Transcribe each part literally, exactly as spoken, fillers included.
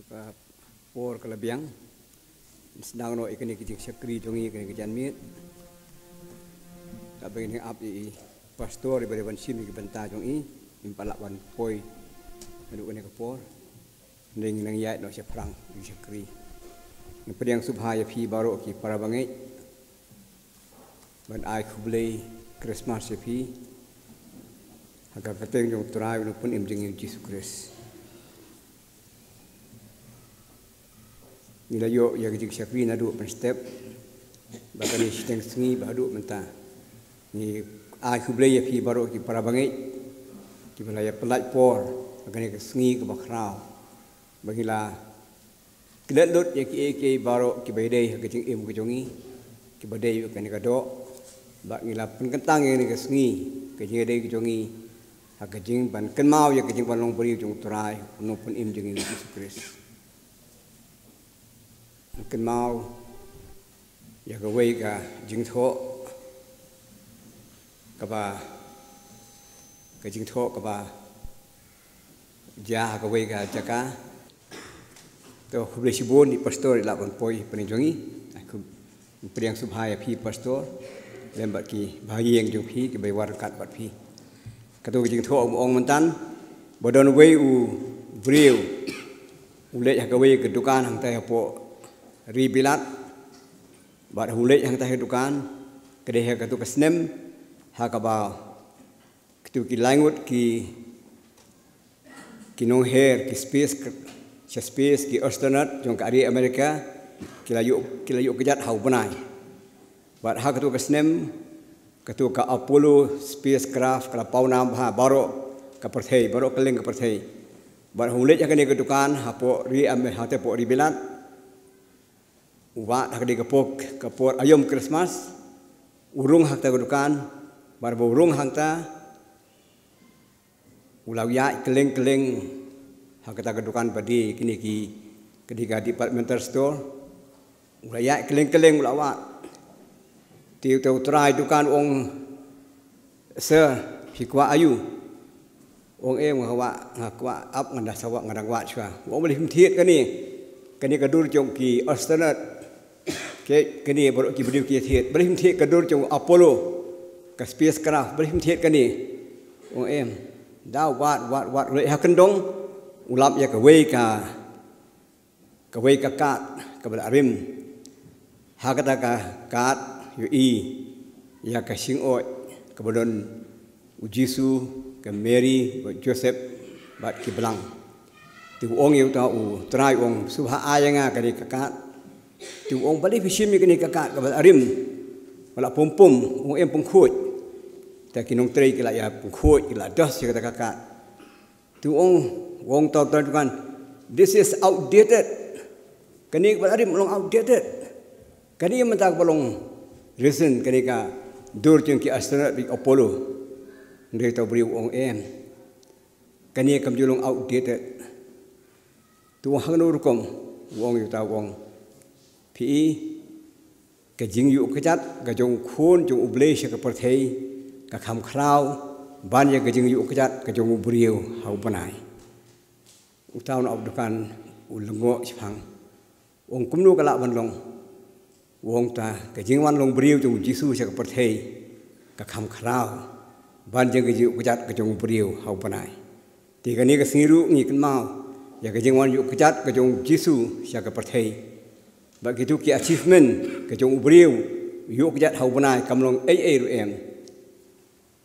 Ka por ka la biang. Sdang noh ïa kane ka jingshakri jong ngi, kane ka janmiet. Ka ba ngin ap ïa i pastor i ba dei ban shim ïa ki bynta jong i. Ngim pat lah ban poi haduh kane ka por. Ngin nang ïaid noh shaphrang jingshakri. Ngi pdiang sngewbha ïa phi baroh ki para bangeit. Ban ai khublei Christmas ïa phi ha ka kyrteng jong u Trai u Nongpynim jong ngi u Jisu Khrist. Ngi la ïoh ïa ka jingshakri naduh mynstep, ba kane shiteng sngi ba haduh mynta. Ngi ai khublei ïa phi baroh ki para bangeit kiba la ïa pynlait por ha kane ka sngi kaba khraw, ba ngi la klet lut ïa kiei kiei baroh kiba ïadei ha ka jingim ka jong ngi, kiba dei ïa kane ka doh, ba ngi la pynkyntang ïa kane ka sngi, ka jingïadei ka jong ngi ha ka jingban kynmaw ïa ka jingwan long briew jong u Trai u Nongpynim jong ngi u Jisu Khrist. Kynmaw ïa kawei ka jingthoh kaba, ka jingthoh kaba jia ha kawei ka jaka. To, khublei shibun ïa i pastor i la ban poi pynjong ngi. Ai, khub-, pdiang sngewbha ïa phi pastor lem bad ki bahaïing jong phi kiba ïa wan ryngkat bad phi. Kato ka jingthoh u ong myntan, ba don uwei u briew u leit ha kawei ka dukan hangtai hapoh ri Bilat. Bad u leit hangtai ha dukan, ka dei ha kato ka snem ha kaba kito ki laingut ki, ki nongher, ki space, ki space, ki astronaut jong ka ri America ki la ïoh, ki la ïoh kjat ha u bnai. Bad ha kato ka snem, kato ka Apollo spacecraft ka la paw nam bha baroh ka pyrthei, baroh kylleng ka pyrthei. Bad u leit ha kane ka dukan hapoh ri Am-, hangtai hapoh ri Bilat. U wad ha kane ka por, ka por aïom Christmas, u rung hangta ka dukan, bad ba u rung hangta, u la ïaid kylleng kylleng ha kata ka dukan ba die kine ki, kine ka departmental store. U la ïaid kylleng kylleng u la wad. Te uta u trai dukan u ong, "Sir, phi kwah aïu?" U ong, "Em, nga kwah, nga kwah ap, nga da sa wad, nga dang wad shuwa." U ong, "Balei phim thied kane? Kane ka dur jong ki astronaut. Ke, kane baroh ki briew ki thied. Balei phim thied ka dur jong Apollo, ka spacecraft? Balei phim thied kane?" U ong, "Em." Da wad, wad, wad, u leit ha kyndong, u lap ïa kawei ka, kawei ka kad kaba la rim. Ha kata ka kad ïohi ïa ka shyngkhuid kaba don u Jisu, ka Mary, bad Joseph, bad ki blang. Te u ong ïa uta u trai, u ong, "Sngewbha ai ïa nga kane ka kad." Te u ong, "Balei phi shim ïa kane ka kad kaba la rim, ba la pum pum?" U ong, "Em, pynkhuid." Te ki nongtrei ki la ïa pynkhuid, ki la dos ïa kata ka kad. Te u ong, u ong uta u trai dukan, "This is outdated. Kane kaba la rim long outdated. Kane mynta kaba long recent, kane ka dur jong ki astronaut bad Apollo." Hynrei uta u briew u ong, "Em, kane kam ju long outdated." Te u ong, "Ha kano rukom?" U ong ïa uta, u ong, "Phi i, ka jingïuh kjat ka jong u Khun jong U Blei sha ka pyrthei ka kham khraw ban ïa ka jingïuh kjat ka jong u briew ha u bnai." Uta u nongap dukan u lyngngoh shipang. U ong, "Kumno ka lah ban long?" U ong, "Uta ka jingwan long briew jong u Jisu sha ka pyrthei ka kham khraw ban ïa ka jingïuh kjat ka jong u briew ha u bnai." Te kane ka sngi ruh ngi kynmaw ïa ka jingwan ïuh kjat ka jong u Jisu sha ka pyrthei. Bad kito ki achievement ka jong u briew ïuh kjat ha u bnai kam long ei ei ruh em.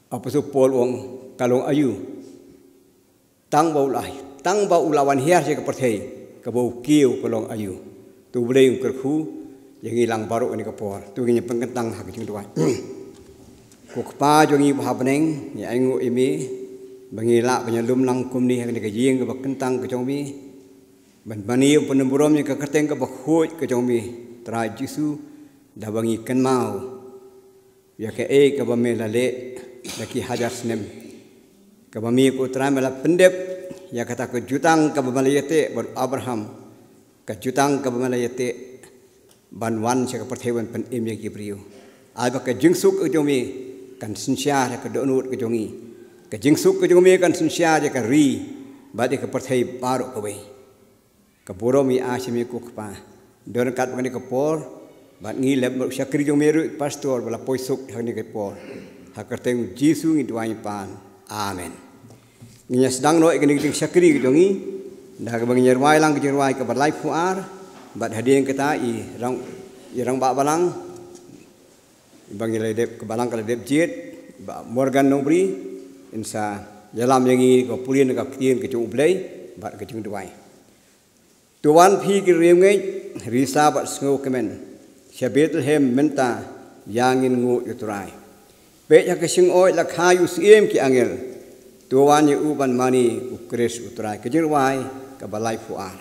Apostol Paul u ong, "Ka long aïu? Tang ba u la, tang ba u la wan hiar sha ka pyrthei, kaba u kiew ka long aïu?" To U Blei un kyrkhu ïa ngi lang baroh kane ka por. To ngin pynkyntang ha ka jingduwai. Ko Kpa jong ngi ba ha bneng, ngi ainguh ïa me ba ngi lah ban ïalum lang kumne ha kane ka ïing kaba kyntang ka jong me, ban mane ban pynburom ïa ka kyrteng kaba khuid ka jong me, Trai Jisu, da ba ngi kynmaw ïa kaei kaba me la leh da ki hajar snem, kaba me ko Trai me la pyndep ïa kata ka jutang kaba me la ïateh bad u Abraham, ka jutang kaba me la ïateh ban wan sha ka pyrthei ban pynim ïa ki briew. Ai ba ka jingsuk ka jong me kan synshar ïa ka dohnud ka jong ngi. Ka jingsuk ka jong me kan synshar ïa ka ri bad ïa ka pyrthei baroh kawei. Ka burom ngi ai sha me ko Kpa. Don kat ba kane ka por, bad ngi lem bad u shakri jong me ruh pastor ba la poi suk ha kane ka por. Ha ka kyrteng u Jisu ngi duwai ngi pan. Amen. Ngin ïa sdang noh ïa kane ka jingshakri ka jong ngi da kaba ngin ïa rwai lang ka jingrwai kaba laiphew ar, bad hadien kata i rang, i rangbah balang ba ngi la dep, ka balang ka la dep jied, Bah Morgan Nongbri, in sa ïalam ïa ngi ka pule na ka ktien ka jong U Blei bad ka jingduwai. To wan phi ki riewngeit, risa bad sngewkmen sha Bethlehem mynta, ïa ngin nguh ïa U Trai. Peit ha ka shyngkhuid la kha ïa u syiem ki angel. To wan ïa u ban mane, U Khrist U Trai. Ka jingrwai kaba laiphew ar.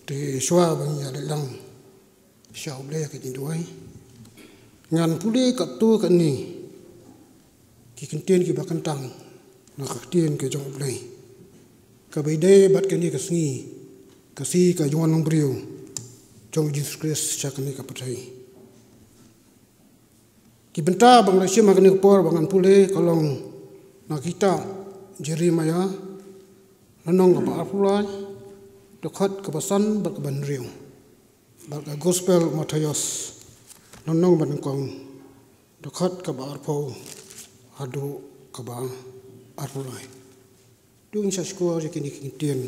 Te shuwa ba ngi ïa leit lang sha U Blei ha ka jingduwai, ngan pule katto katne ki kyntien kiba kyntang na ka ktien ka jong U Blei, kaba ïadei bad kane ka sngi, ka sngi ka jingwan long briew jong U Jisu Khrist sha kane ka pyrthei. Ki bynta ba ngan shim ha kane ka por ba ngan pule ka long na kitab Jeremaïah, lynnong kaba arphew lai, dkhot kaba san bad kaba hynriew, bad ka Gospel Mathaios, lynnong ba nyngkong, dkhot kaba arphew haduh kaba arphew lai. To ngin sa skhor ïa kine ki kyntien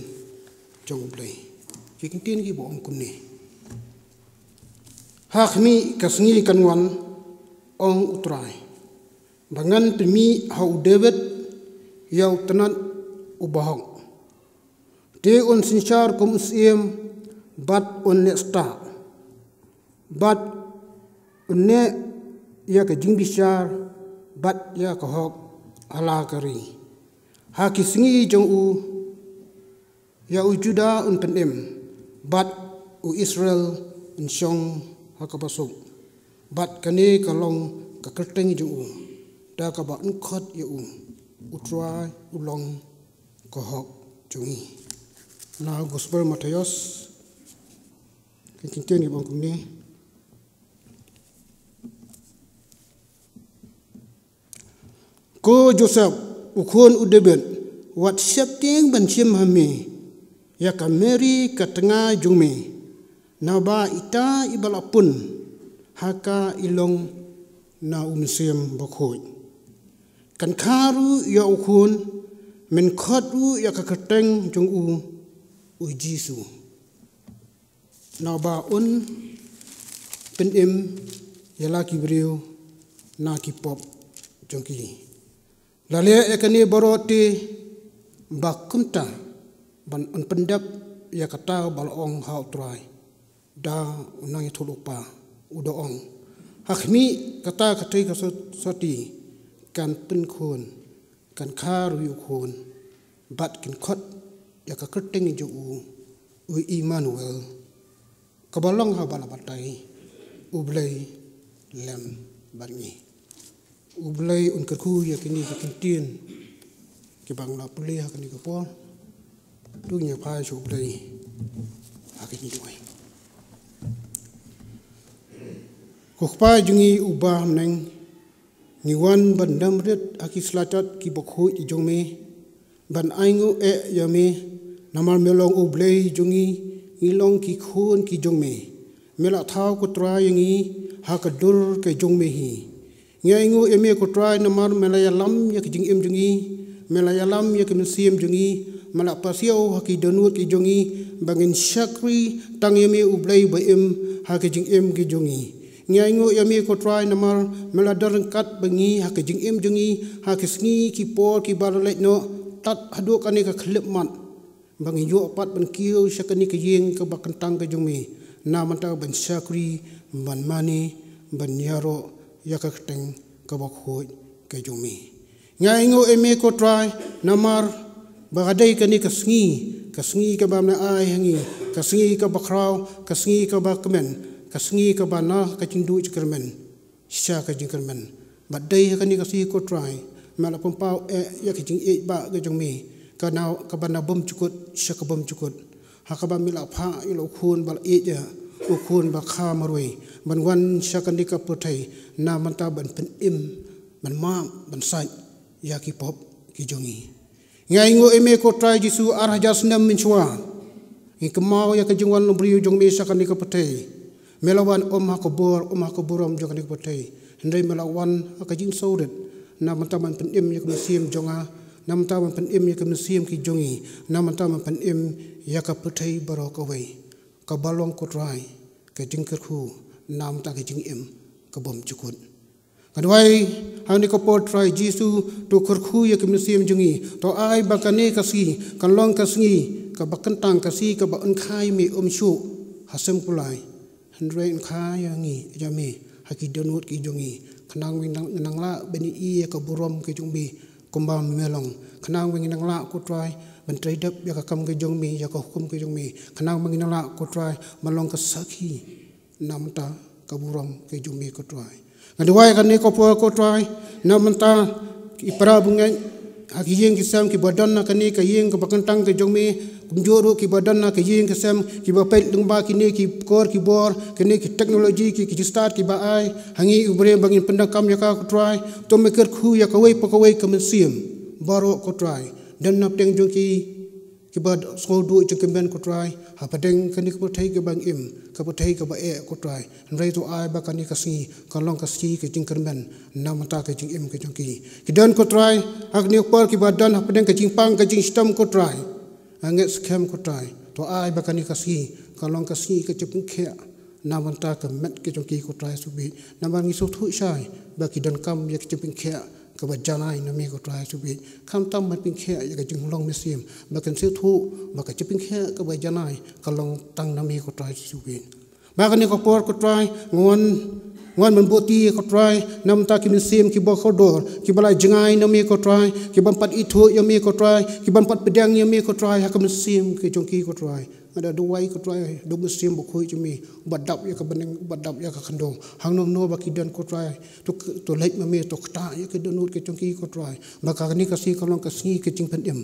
jong U Blei. Ki kyntien kiba ong kumne: Ha khmih ka sngi kan wan, ong U Trai, ba ngan pynmih ha u David ïa u tnat u bahok. Te un synshar kum u syiem, bad un neh stad, bad un neh ïa ka jingbishar bad ïa ka hok ha la ka ri. Ha ki sngi jong u, ïa u Judah un pynim, bad u Israel un shong ha kaba suk. Bad kane ka long ka kyrteng jong u, da kaba un khot ïa u, U Trai U Long ka Hok jong ngi. Na Gospel Mathaios, ka kyntien ka ong kumne: Ko Joseph, u khun u David, wat sheptieng ban shim ha me ïa ka Mary ka tnga jong me, naba ita iba la pun ha ka i long na U Mynsiem Bakhuid. Kan kha ruh ïa u khun, Men khot ruh ïa ka kyrteng jong u, u Jisu, naba un pynim ïa la ki briew na ki pop jong ki. La leh ïa kane baroh te ba kumta ban un pyndep ïa kata ba la ong ha u Trai da u nongïathuhlypa, u da ong: Ha khmih, kata ka trei ka sot-, soti kan pynkhun, kan kha ruh ïa u khun, bad kin khot ïa ka kyrteng jong u, u Immanuel, kaba long ha ba la batai, U Blei lem bad ngi. U Blei un kyrkhu ïa kine ki ktien kiba nga la pule ha kane ka por. To ngin ïa phai sha U Blei ha kine ki duwai. Ko Kpa jong ngi uba ha bneng, ngi wan ban dem rit ha ki slajat kiba khuid ki jong me, ban ainguh eh ïa me, namar me long U Blei jong ngi, ngi long ki khun ki jong me. Me la thaw, ko Trai, ïa ngi ha ka dur ka jong me hi. Ngi ainguh ïa me, ko Trai, namar me la ïalam ïa ka jingim jong ngi, me la ïalam ïa ka mynsiem jong ngi, me la pasiaw ha ki dohnud ki jong ngi ba ngin shakri tang ïa me, U Blei ba im, ha ka jingim ki jong ngi. Ngi ainguh ïa me, ko Trai, namar me la don ryngkat bad ngi ha ka jingim jong ngi, ha ki sngi ki por kiba la leit noh, tad haduh kane ka khyllipmat ba ngin ïoh pat ban kiew sha kane ka ïing kaba kyntang ka jong me, na bynta ban shakri, ban mane, ban ïaroh ïa ka kyrteng kaba khuid ka jong me. Ngi ainguh ïa me, ko Trai, namar ba ka dei kane ka sngi, ka sngi kaba me la ai ha ngi, ka sngi kaba khraw, ka sngi kaba kmen, ka sngi kaba na ka jingduh jingkyrmen sha ka jingkyrmen. Bad dei ha kane ka sngi, ko Trai, me la pynpaw eh ïa ka jingïeit ba ka jong me, ka na, kaba na bymjukut sha ka bymjukut, ha kaba me la phah ïa la u khun ba la ïeit, ïa u khun ba kha marwei, ban wan sha kane ka pyrthei, na bynta ban pynim, ban map, ban sait ïa ki pop ki jong ngi. Ngi ainguh ïa me, ko Trai Jisu, ar hajar snem mynshuwa, ngi kynmaw ïa ka jingwan long briew jong me sha kane ka pyrthei. Me la wan ym ha ka bor, ym ha ka burom jong kane ka pyrthei, hynrei me la wan ha ka jingsngewrit, na bynta ban pynim ïa ka mynsiem jong nga, na bynta ban pynim ïa ka mynsiem ki jong ngi, na bynta ban pynim ïa ka pyrthei baroh kawei, kaba long, ko Trai, ka jingkyrkhu, na bynta ka jingim ka bymjukut. Nga duwai ha kane ka por, Trai Jisu, to kyrkhu ïa ka mynsiem jong ngi, to ai ba kane ka sngi kan long ka sngi kaba kyntang, ka sngi kaba un kha ïa me, um shuh ha sem kulai, hynrei un kha ïa ngi, ïa me, ha ki dohnud ki jong ngi, khnang ba ngin nang, nang lah ban ïohi ïa ka burom ka jong me, kumba me long, khnang ba ngin nang lah, ko Trai, ban trei dep ïa ka kam ka jong me, ïa ka hukum ka jong me, khnang ba ngin nang lah, ko Trai, ban long ka sakhi na bynta ka burom ka jong me, ko Trai. Nga duwai ha kane ka por, ko Trai, na bynta ki para bangeit ha ki ïing ki sem kiba don ha kane ka ïing kaba kyntang ka jong me, kumjuh ruh kiba don ha ka ïing ka sem, kiba peit lyngba kine ki kor ki bor, kine ki technology, ki, ki jingstad kiba ai ha ngi, U Blei, ba ngin pyndonkam ïa ka, ko Trai. To me kyrkhu ïa kawei pa kawei ka mynsiem baroh, ko Trai. Don napdeng jong ki kiba sngew duh jingkyrmen, ko Trai, hapdeng kane ka pyrthei kaba ngi im, ka pyrthei kaba eh, ko Trai. Hynrei to ai ba kane ka sngi kan long ka sngi ka jingkyrmen na bynta ka jingim ka jong ki. Ki don, ko Trai, ha kane ka por kiba don hapdeng ka jingpang ka jingshitom, ko Trai. Nga ngeit skhem, ko Trai, to ai ba kane ka sngi kan long ka sngi ka jingpynkhiah na bynta ka met ka jong ki, ko Trai Jisu beit. Namar ngi sngewthuh shai ba ki donkam ïa ka jingpynkhiah kaba janai na me, ko Trai Jisu beit. Khamtam ban pynkhiah ïa ka jinglong mynsiem, ba kin sngewthuh ba ka jingpynkhiah kaba janai ka long tang na me, ko Trai Jisu beit. Ba ha kane ka por, ko Trai, nga wan, nga wan ban buh ti, ko Trai, na bynta ki mynsiem kiba kordor, kiba la jngai na me, ko Trai, kiban pat ithuh ïa me, ko Trai, kiban pat pdiang ïa me, ko Trai, ha ka mynsiem ka jong ki, ko Trai. Nga da duwai, ko Trai, da u Mynsiem Bakhuid jong me uba dap ïa ka bneng, uba dap ïa ka khyndew. Hangno hangno ba ki don, ko Trai, to, to leit ma me, to ktah ïa ka dohnud ka jong ki, ko Trai. Ba kane ka sngi kan long ka sngi ka jingpynim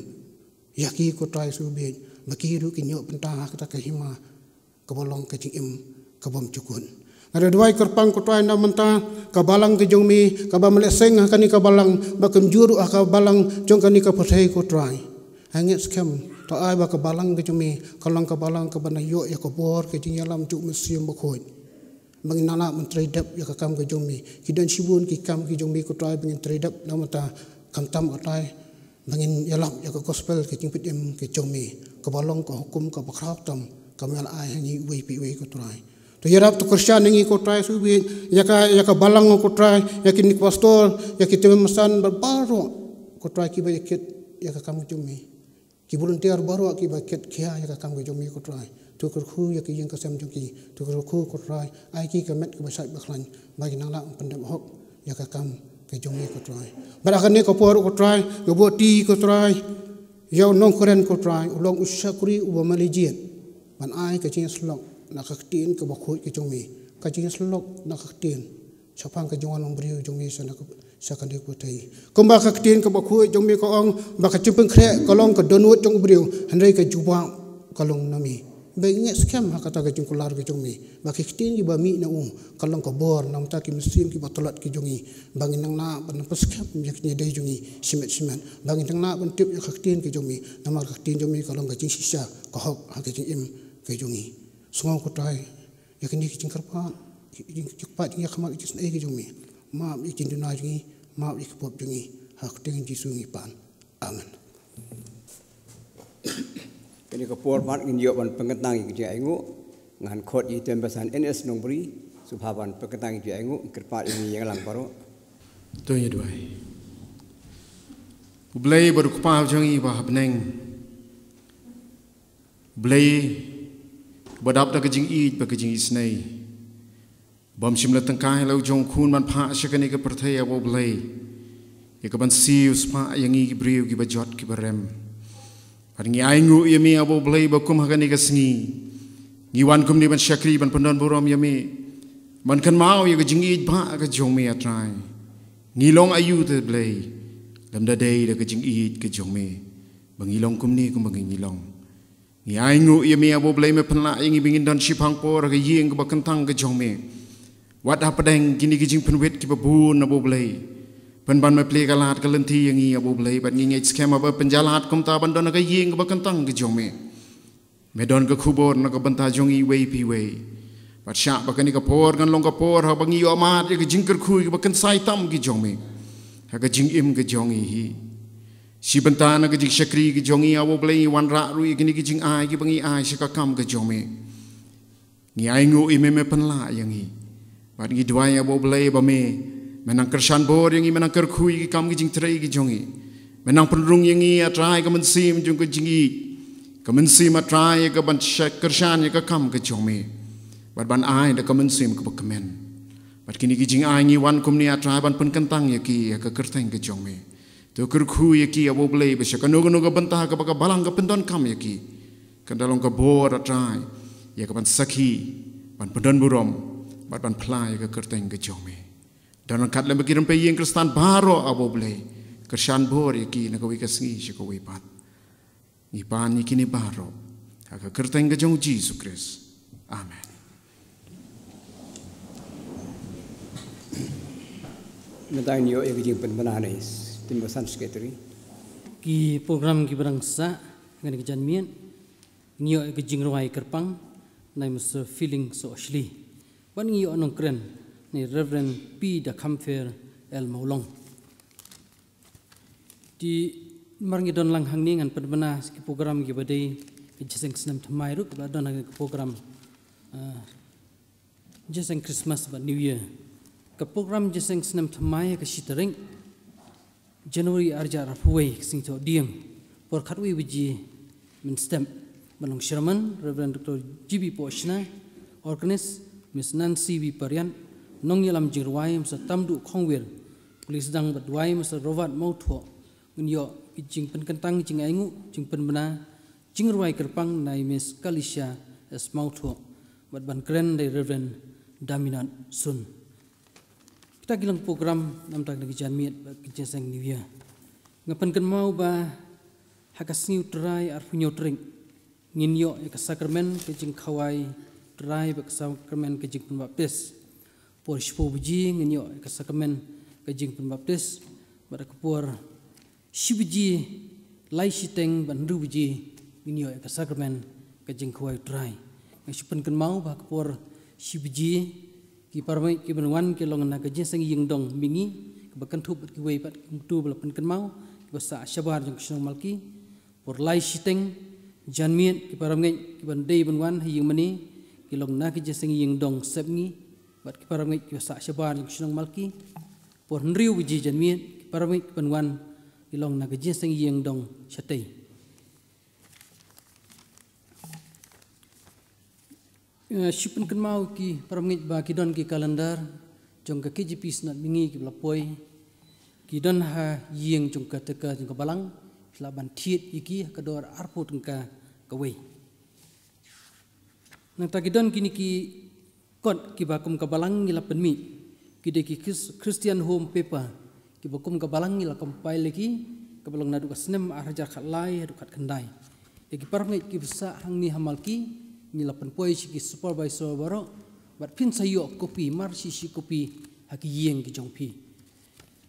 ïa ki, ko Trai Jisu beit, ba ki ruh kin ïoh bynta ha kata ka hima kaba long ka jingim ka bymjukut. Nga da duwai kyrpang, ko Trai, na bynta ka balang ka jong me, kaba me la seng ha kane ka balang, ba kumjuh ruh ha ka balang jong kane ka pyrthei, ko Trai. Nga ngeit skhem, to ai ba ka balang ka jong me kan long ka balang kaba na ïoh ïa ka bor ka jingïalam jong u Mynsiem Bakhuid, ba ngin nang lah ban trei dep ïa ka kam ka jong me. Ki don shibun ki kam ki jong me, ko Trai, ba ngin trei dep na bynta, khamtam, ko Trai, ba ngin ïalap ïa ka gospel, ka jingpynim ka jong me, kaba long ka hukum kaba khraw tam kaba me la ai ha ngi uwei pa uwei, ko Trai. To ïarap, to kyrshan ïa ngi, ko Trai, sngewbha ïa ka, ïa ka balang, ko Trai, ïa kine ki pastor, ïa ki tymmen basan baroh, ko Trai, kiba ïa kit ïa ka kam ka jong me. Ki volunteer baroh kiba kit khia ïa ka kam ka jong me, ko Trai. To kyrkhu ïa ki ïing ki sem jong ki. To kyrkhu, ko Trai, ai ki ka met kaba shait ba khlaiñ, ba kin nang lah pyndep hok ïa ka kam ka jong me, ko Trai. Bad ha kane ka por, ko Trai, nga buh ti, ko Trai, ïa u nongkren, ko Trai, u long u shakri uba malijied, ban ai ka jingïasyllok na ka ktien kaba khuid ka jong me, ka jingïasyllok na ka ktien shaphang ka jingwan long briew jong me sha na ka, sha kane ka pyrthei. Kumba ka ktien kaba khuid jong me ka ong ba ka jingpynkhreh ka long ka dohnud jong u briew, hynrei ka jubab ka long na me. Ba ngi ngeit skhem ha kata ka jingkular ka jong me, ba ki ktien kiba mih na u ka long ka bor na bynta ki mynsiem kiba tlot ki jong ngi, ba ngin nang lah ban pynskhem ïa ka jingïadei jong ngi shimet shimet, ba ngin nang lah ban tip ïa ka ktien ka jong me, namar ka ktien jong me ka long ka jingshisha, ka hok ha ka jingim ka jong ngi. Sngew, ko Trai, ïa kine ki jingkyrpad, ki jingkyrpad, ki jingkyrpad, ki jingisynei ki jong me. Map ïa ki jingduna jong ngi, map ïa ki pop jong ngi. Ha ka kyrteng Jisu ngi pan. Amen. Kane ka por pat ngin ïoh ban pynkyntang ïa ki jingainguh. Ngan khot ïa i tymmen basan N S Nongbri, sngewbha ban pynkyntang ïa ki jingainguh, kyrpad ïa ngi ïa nga lang baroh. To ngin ïa duwai. U Blei bad u Kpa jong ngi ba ha bneng. Blei, ba dap da ka jingïeit bad ka jingisynei. Bym shym la tyngkai la u jong u Khun ban phah sha kane ka pyrthei, aba U Blei, ïa ka ban siew spah ïa ngi ki briew kiba jot kiba rem. Bad ngi ainguh ïa me, aba U Blei, ba kum ha kane ka sngi ngi wan kumne ban shakri, ban pyndon burom ïa me, ban kynmaw ïa ka jingïeit ba ka jong me, A Trai. Ngi long aïu te, Blei, lymda dei da ka jingïeit ka jong me ba ngi long kumne kumba ngi, ngi long. Ngi ainguh ïa me, aba U Blei, me pynlah ïa ngi ba ngin don shiphang por ha ka ïing kaba kyntang ka jong me. Wat hapdeng kine ki jingpynwit kiba bun, aba U Blei, pynban me plie ka lad ka lynti ïa ngi, aba U Blei, bad ngi ngeit skhem ba pynjah lad kumta ban don ha ka ïing kaba kyntang ka jong me. Me don ka khubor na ka bynta jong ngi iwei pa iwei. Bad shah ba kane ka por kan long ka por haba ngi ïohmad ïa ka jingkyrkhu kaba kynsai tam ka jong me ha ka jingim ka jong ngi hi. Shi bynta na ka jingshakri ka jong ngi, aba U Blei, ngi wanrah ruh ïa kine ki jingai kiba ngi ai sha ka kam ka jong me. Ngi ainguh ïa me, me pynlah ïa ngi. Bad ngi duwai, aba U Blei, ba me, me nang kyrshan bor ïa ngi, me nang kyrkhu ïa ki kam ki jingtrei ki jong ngi. Me nang pynrung ïa ngi, A Trai, ka mynsiem jong ka jingïeit, ka mynsiem, A Trai, ïa ka ban sha-, kyrshan ïa ka kam ka jong me. Bad ban ai da ka mynsiem kaba kmen. Bad kine ki jingai ngi wan kumne, A Trai, ban pynkyntang ïa ki ha ka kyrteng ka jong me. To kyrkhu ïa ki, aba U Blei, ba sha kano kano ka bynta kaba ka balang ka pyndonkam ïa ki, kan da long ka bor, A Trai, ïa ka ban sakhi, ban pyndon burom, bad ban phla ïa ka kyrteng ka jong me. Don ryngkat lem bad ki rympei ïing Khristan baroh, aba U Blei, kyrshan bor ïa ki na kawei ka sngi sha kawei pat. Ngi pan ïa kine baroh ha ka kyrteng ka jong U Jisu Khrist. Amen. Mynta ngin ïoh ïa ka jingpynbna na i Tymmen Basan Secretary. Ki program kiba dang sah ha kane ka janmiet, ngin ïoh ïa ka jingrwai kyrpang na i Mister Feeling Sohshli. Bad ngin ïoh nongkren na i Reverend P. Dakhampher L. Mawlong. Te namar ngi don lang hangne, ngan pynbna sa ki program kiba dei ka jingïaseng snem thymmai ruh, kaba la don ha ka program, ah, jingïaseng Christmas bad New Year. Ka program jingïaseng snem thymmai ha ka shi tarik January arhajar arphew wei, ka sngi Thohdieng, por khatwei baje mynstep. Ban long chairman, Reverend Doctor G B Pohshna, organist, Miss Nancy W. Pariat, nongïalam jingrwai, Mister Tamduh Khongwir, kuli sdang bad duwai, Mister Robert Mawthoh, ngin ïoh ki jingpynkyntang, jingainguh, jingpynbna, jingrwai kyrpang na i Miss Kalisha S. Mawthoh, bad ban kren da i Reverend Daminat Sun. Kita ki long program namar ka janmiet bad ka jingïaseng New Year. Nga pynkynmaw ba ha ka sngi U Trai arphew hynñiew tarik ngin ïoh ïa ka sakramen ka jingkhawai U Trai bad ka sakramen ka jingpynbaptis. Por shiphew baje ngin ïoh ïa ka sakramen ka jingpynbaptis, bad ha ka por shi baje, lai shiteng bad hynriew baje ngin ïoh ïa ka sakramen ka jingkhawai U Trai. Nga shu pynkynmaw ba ha ka por shi baje ki para bangeit kiban wan ki long na ka jingïaseng ïing dong mihngi, kaba kynthup bad kiwei pat ki kyntu ba la pynkynmaw, kiba sah shabar jong ka shnong Malki. Por lai shiteng janmiet ki parabangeit kiban dei ban wan ha ïing mane ki long na ka jingïaseng ïing dong sepngi, bad ki parabangeit kiba sah shabar jong ka shnong Malki. Por hynriew baje janmiet ki parabangeit kiban wan ki long na ka jingïaseng ïing dong shatei. Eh, shu pynkynmaw ki parabangeit ba ki don ki kalendar jong ka K J P Synod Mihngi kiba la poi. Ki don ha ïing jong ka tyrka jong ka balang, phi lah ban thied ïa ki ha ka dor arphew tyngka kawei. Nangta ki don kine ki kot kiba kum ka balang ngi la pynmih, ki dei ki Chris-, Christian Home Paper, kiba kum ka balang ngi la compile ïa ki, kaba long naduh ka snem ar hajar khatlai haduh khatkhyndai. Ïa ki parabangeit kiba sah hangne ha Malki, ngi la pynpoi sha ki supervisor baroh, bad phin sa ïoh kopi, mar shi shi kopi ha ki ïing ki jong phi.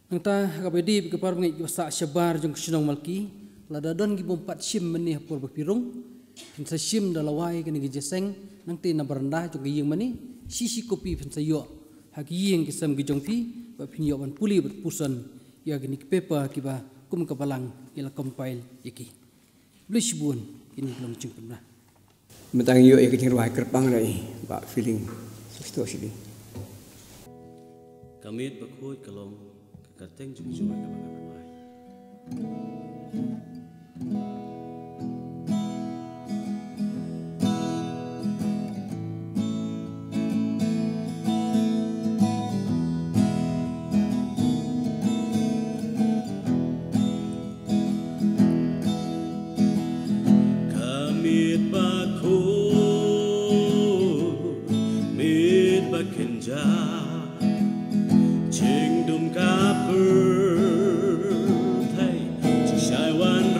Nangta ha kaba ïadei bad ki parabangeit kiba sah shabar jong ka shnong Malki, lada don ki bym pat shim mane ha por ba phi rung, phin sa shim da lawei kane ka jingïaseng, nangta na baranda jong ka ïing mane, shi shi kopi phin sa ïoh ha ki ïing ki sem ki jong phi, ba phin ïoh ban pule bad puson ïa kine ki paper kiba kum ka balang ngi la compile ïa ki. Khublei shibun, kine ki long jingpynbna. Mynta ngi ïoh ïa ka jingrwai kyrpang na i Bah Feeling Sisto Shillong. Ka miet bakhuid ka long ka kyrteng jong ka jingmut kaba ngan rwai. Ka miet bakhuid, miet bakynja, jingdum ka pyrthei, jingshai wan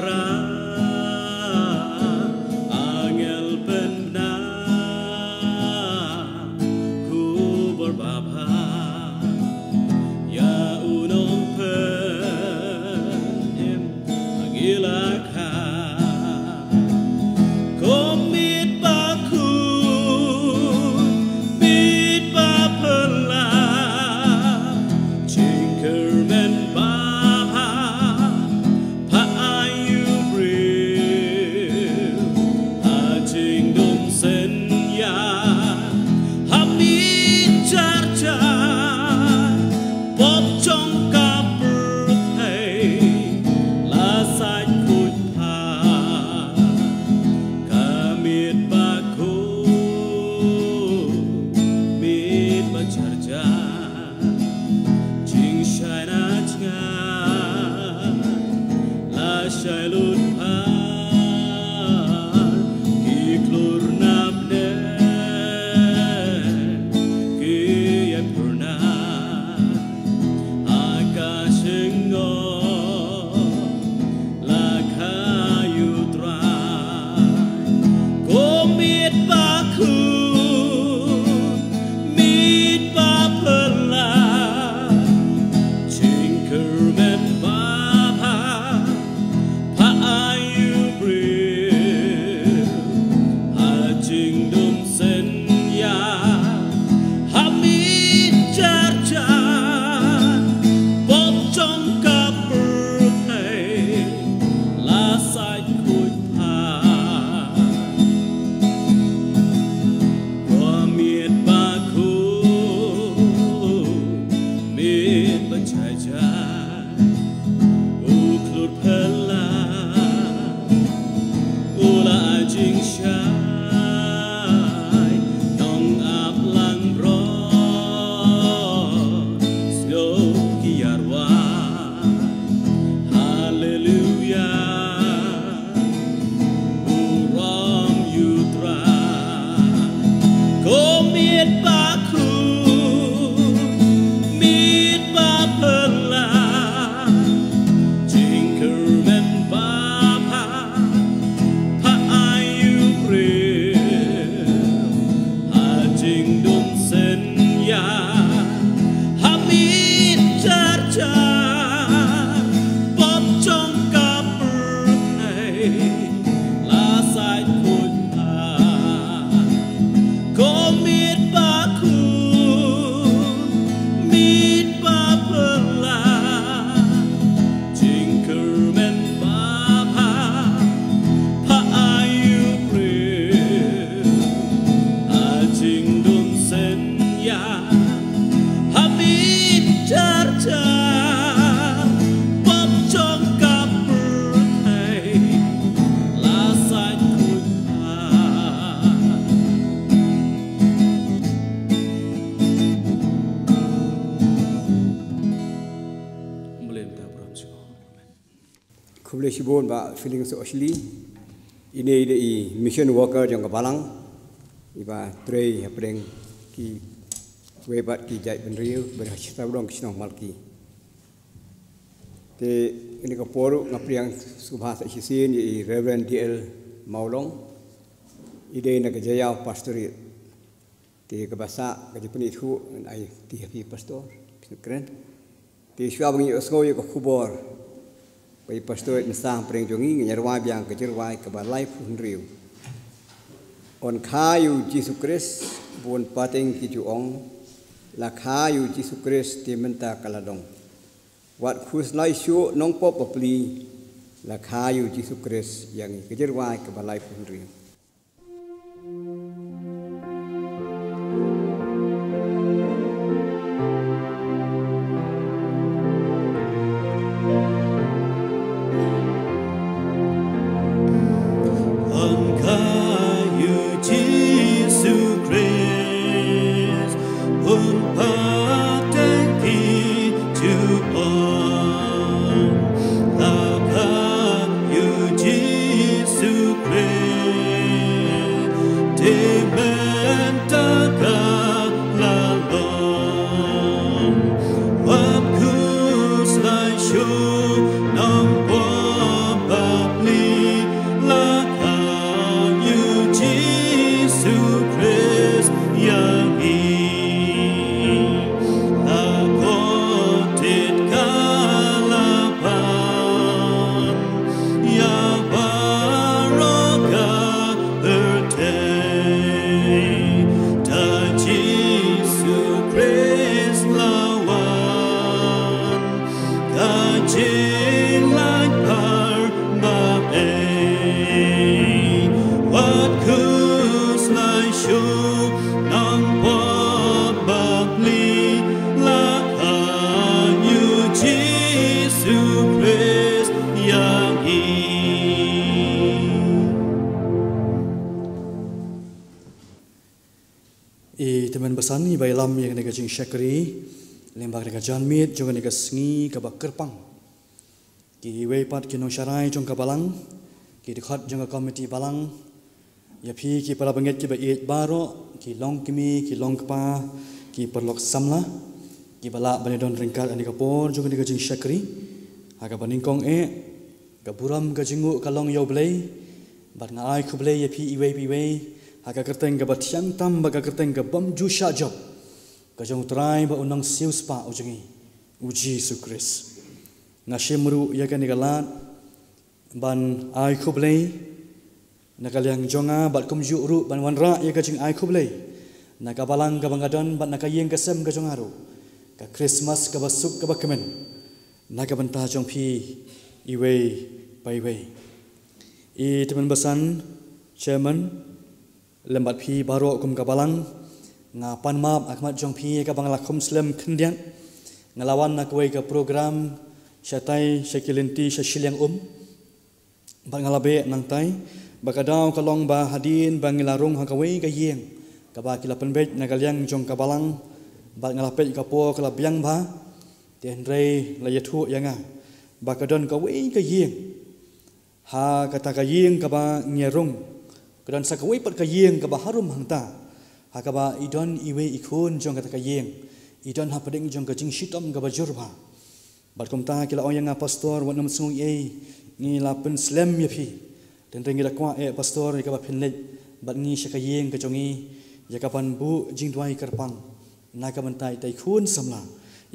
Shibun Bah Feelings Ashley, ine i dei i mission worker jong ka balang, iba trei hapdeng kiwei pat ki jaitbynriew, bad ha shatei ruh ki shnong Malki. Te ha kane ka por nga pdiang sngewbha sa shisien ïa i Reverend D L Mawlong, i dei na ka Jaïaw Pastorate. Te kaba sah ka jingpynithuh ngan ai kti ha phi pastor, phi kren. Te shuwa ba ngin ïohsngew ïa ka khubor ba i pastor mynta hapdeng jong ngi, ngin ïa rwai biang ka jingrwai kaba laiphew hynriew. Un kha ïa u Jisu Khrist, bun pateng ki ju ong, la kha ïa u Jisu Khrist te mynta ka la long. Wat khuslai shuh nongpop bapli, la kha ïa u Jisu Khrist ïa ngi, ka jingrwai kaba laiphew hynriew. Ang kayu Jisu Khrist, un pateng ki ju ong, la kha ïa u Jisu Khrist, te mynta ka la long. Wat khuslai shuh nongpop bapli, la kha ïa u Jisu Khrist ïa ngi. La kut tied ka la pan, ïa baroh ka pyrthei. Da Jisu Khrist la wan, ka jinglait phar ba ei. Wat khuslai shuh nongpop bapli, la kha ïa u Jisu Khrist ïa ngi. I tymmen basan iba ïalam ïa kane ka jingshakri lyngba kane ka janmiet jong kane ka sngi kaba kyrpang. Kiwei pat ki nongsharai jong ka balang, ki dkhot jong ka komiti balang, ïa phi ki para bangeit kiba ïeit baroh, ki longkmie, ki longkpa, ki paralok samla kiba lah ban ïadon ryngkat ha kane ka por jong kane ka jingshakri ha kaba nyngkong eh. Ka burom ka jingnguh ka long ïa U Blei, bad nga ai khublei ïa phi iwei pa iwei ha ka kyrteng kaba thiang tam bad ka kyrteng ka bym ju shah jop ka jong U Trai bad U Nongsiewspah U jong ngi, U Jisu Khrist. Nga shim ruh ïa kane ka lad ban ai khublei na ka liang jong nga, bad kumjuh ruh ban wanrah ïa ka jingai khublei na ka balang kaba nga don bad na ka ïing ka sem ka jong nga ruh, ka Khristmas kaba suk kaba kmen na ka bynta jong phi iwei pa iwei. I tymmen basan, Chairman, lem bad phi baroh kum ka balang, nga pan map ha khmat jong phi ïa kaba nga la khum slem khyndiat. Nga la wan na kawei ka program shatai sha ki lynti sha shiliang um, bad nga la beh nangtai. Bad ka daw ka long ba hadien ba ngi la rung ha kawei ka ïing kaba ki la pynbeit na ka liang jong ka balang, bad nga la peit ka por ka la biang bha, te hynrei la ïathuh ïa nga ba ka don kawei ka ïing ha kata ka ïing kaba ngi rung, ka don sa kawei pat ka ïing kaba harum hangta, ha kaba i don iwei i khun jong kata ka ïing, i don hapdeng jong ka jingshitom kaba jur bha. Bad kumta ki la ong ïa nga, Pastor, wat nym sngew ei, ngi la pynslem ïa phi. Te hynrei ngi da kwah eh, Pastor, ïa kaba phin leit bad ngi sha ka ïing ka jong ngi, ïa kaban buh jingduwai kyrpang na ka bynta ita i khun samla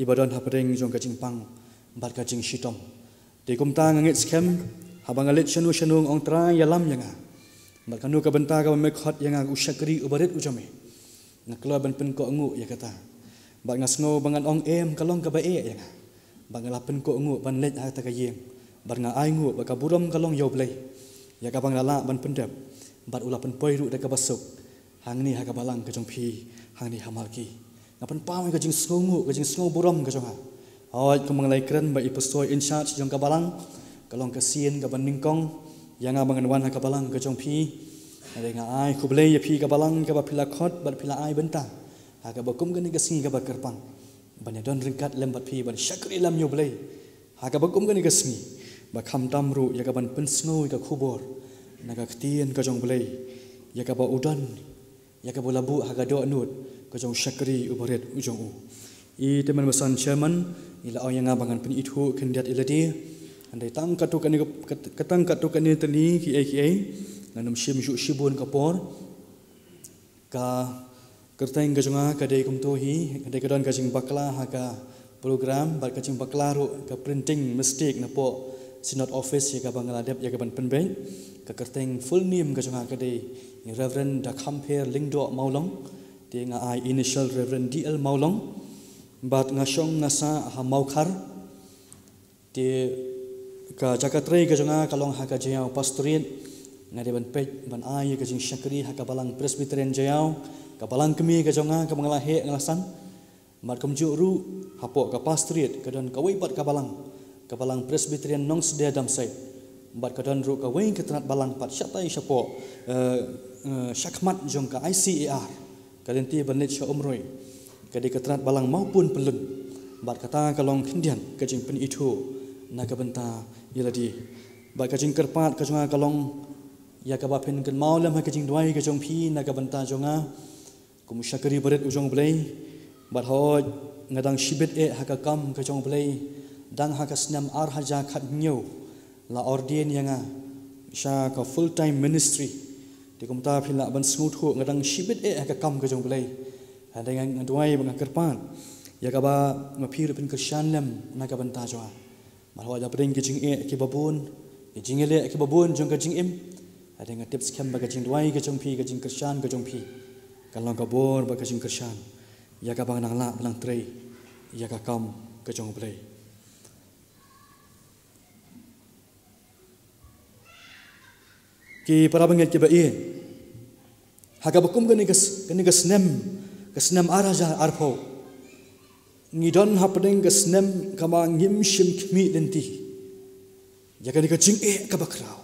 iba don hapdeng jong ka jingpang bad ka jingshitom. Te kumta nga ngeit skhem, haba nga leit shano shano nga ong, Trai, ïalam ïa nga. Bad kano ka bynta kaba me khot ïa nga, u shakri uba rit u jong me, nga kloi ban pynkohnguh ïa kata. Bad nga sngew ba ngan ong em ka long kaba eh ïa nga. Bad nga la pynkohnguh ban leit ha kata ka ïing, bad nga ainguh ba ka burom ka long ïa U Blei ïa kaba nga la lah ban pyndep, bad u la pynpoi ruh da kaba suk hangne ha ka balang ka jong phi, hangne ha Malki. Nga pynpaw ïa ka jingsngewnguh, ka jingsngewburom ka jong nga. Hooid, kumba nga la ïakren bad i pastor in charge jong ka balang, ka long ka sien kaba nyngkong ïa nga ba ngan wan ha ka balang ka jong phi. Hynrei nga ai khublei ïa phi ka balang kaba phi la khot bad phi la ai bynta ha kaba kum kane ka sngi kaba kyrpang, ban ïadon ryngkat lem bad phi ban shakri lem ïa U Blei ha kaba kum kane ka sngi. Ba khamtam ruh ïa ka ban pynsngew ïa ka khubor na ka ktien ka jong U Blei, ïa kaba u don, ïa kaba u la buh ha ka dohnud ka jong u shakri uba rit u jong u. I Tymmen Basan Chairman i la ong ïa nga ba ngan pynithuh khyndiat ïa lade. Hynrei tang katto katne, kat-, tang katto katne tylli kiei kiei, ngan ym shim shuh shibun ka por. Ka kyrteng ka jong nga ka dei kumto hi, ka dei ka don ka jingbakla ha ka program, bad ka jingbakla ruh ka printing mistake napoh Synod Office ïa kaba nga la dep ïa ka ban pynbeit. Ka kyrteng full name ka jong nga ka dei Reverend Dakhampher Lyngdoh Mawlong, te nga ai initial Reverend D L Mawlong, bad nga shong nga sah ha Mawkhar. Te ka jaka trei ka jong nga ka long ha ka Jaïaw Pastorate. Nga dei ban peit ban ai ïa ka jingshakri ha ka Balang Presbyterian Jaïaw, ka balang kmie ka jong nga kaba nga la heh nga la san. Bad kumjuh ruh hapoh ka Pastorate ka don kawei pat ka balang, ka Balang Presbyterian Nongstoiñ Damsait. Bad ka don ruh kawei ka tnat balang pat shatai shapoh, eh, eh, shakhmat jong ka I C A R, ka lynti ban leit sha Umroi. Ka dei ka tnat balang Mawpun Pyllun. Bad kata ka long khyndiat ka jingpynithuh na ka bynta ïa lade. Bad ka jingkyrpad ka jong nga ka long ïa kaba phin kynmaw lem ha ka jingduwai ka jong phi na ka bynta jong nga kum u shakri barit u jong U Blei. Bad hooid, nga dang shibit eh ha ka kam ka jong U Blei, dang ha ka snem ar hajar khathynñiew la ordain ïa nga sha ka full time ministry. Te kumta phi lah ban sngewthuh nga dang shibit eh ha ka kam ka jong U Blei. Hynrei nga, nga duwai bad nga kyrpad ïa kaba ma phi ruh phin kyrshan lem na ka bynta jong nga. Bad hooid, hapdeng ki jingeh kiba bun, ki jingeh kiba bun jong ka jingim, hynrei nga tip skhem ba ka jingduwai ka jong phi, ka jingkyrshan ka jong phi kan long ka bor bad ka jingkyrshan ïa kaba ngan nang lah ban nang trei ïa ka kam ka jong U Blei. Ki para bangeit kiba ïeit, ha kaba kum kane ka s-, kane ka snem, ka snem ar hajar arphew, ngi don hapdeng ka snem kaba ngim shym khmih lynti ïa kane ka jingeh kaba khraw,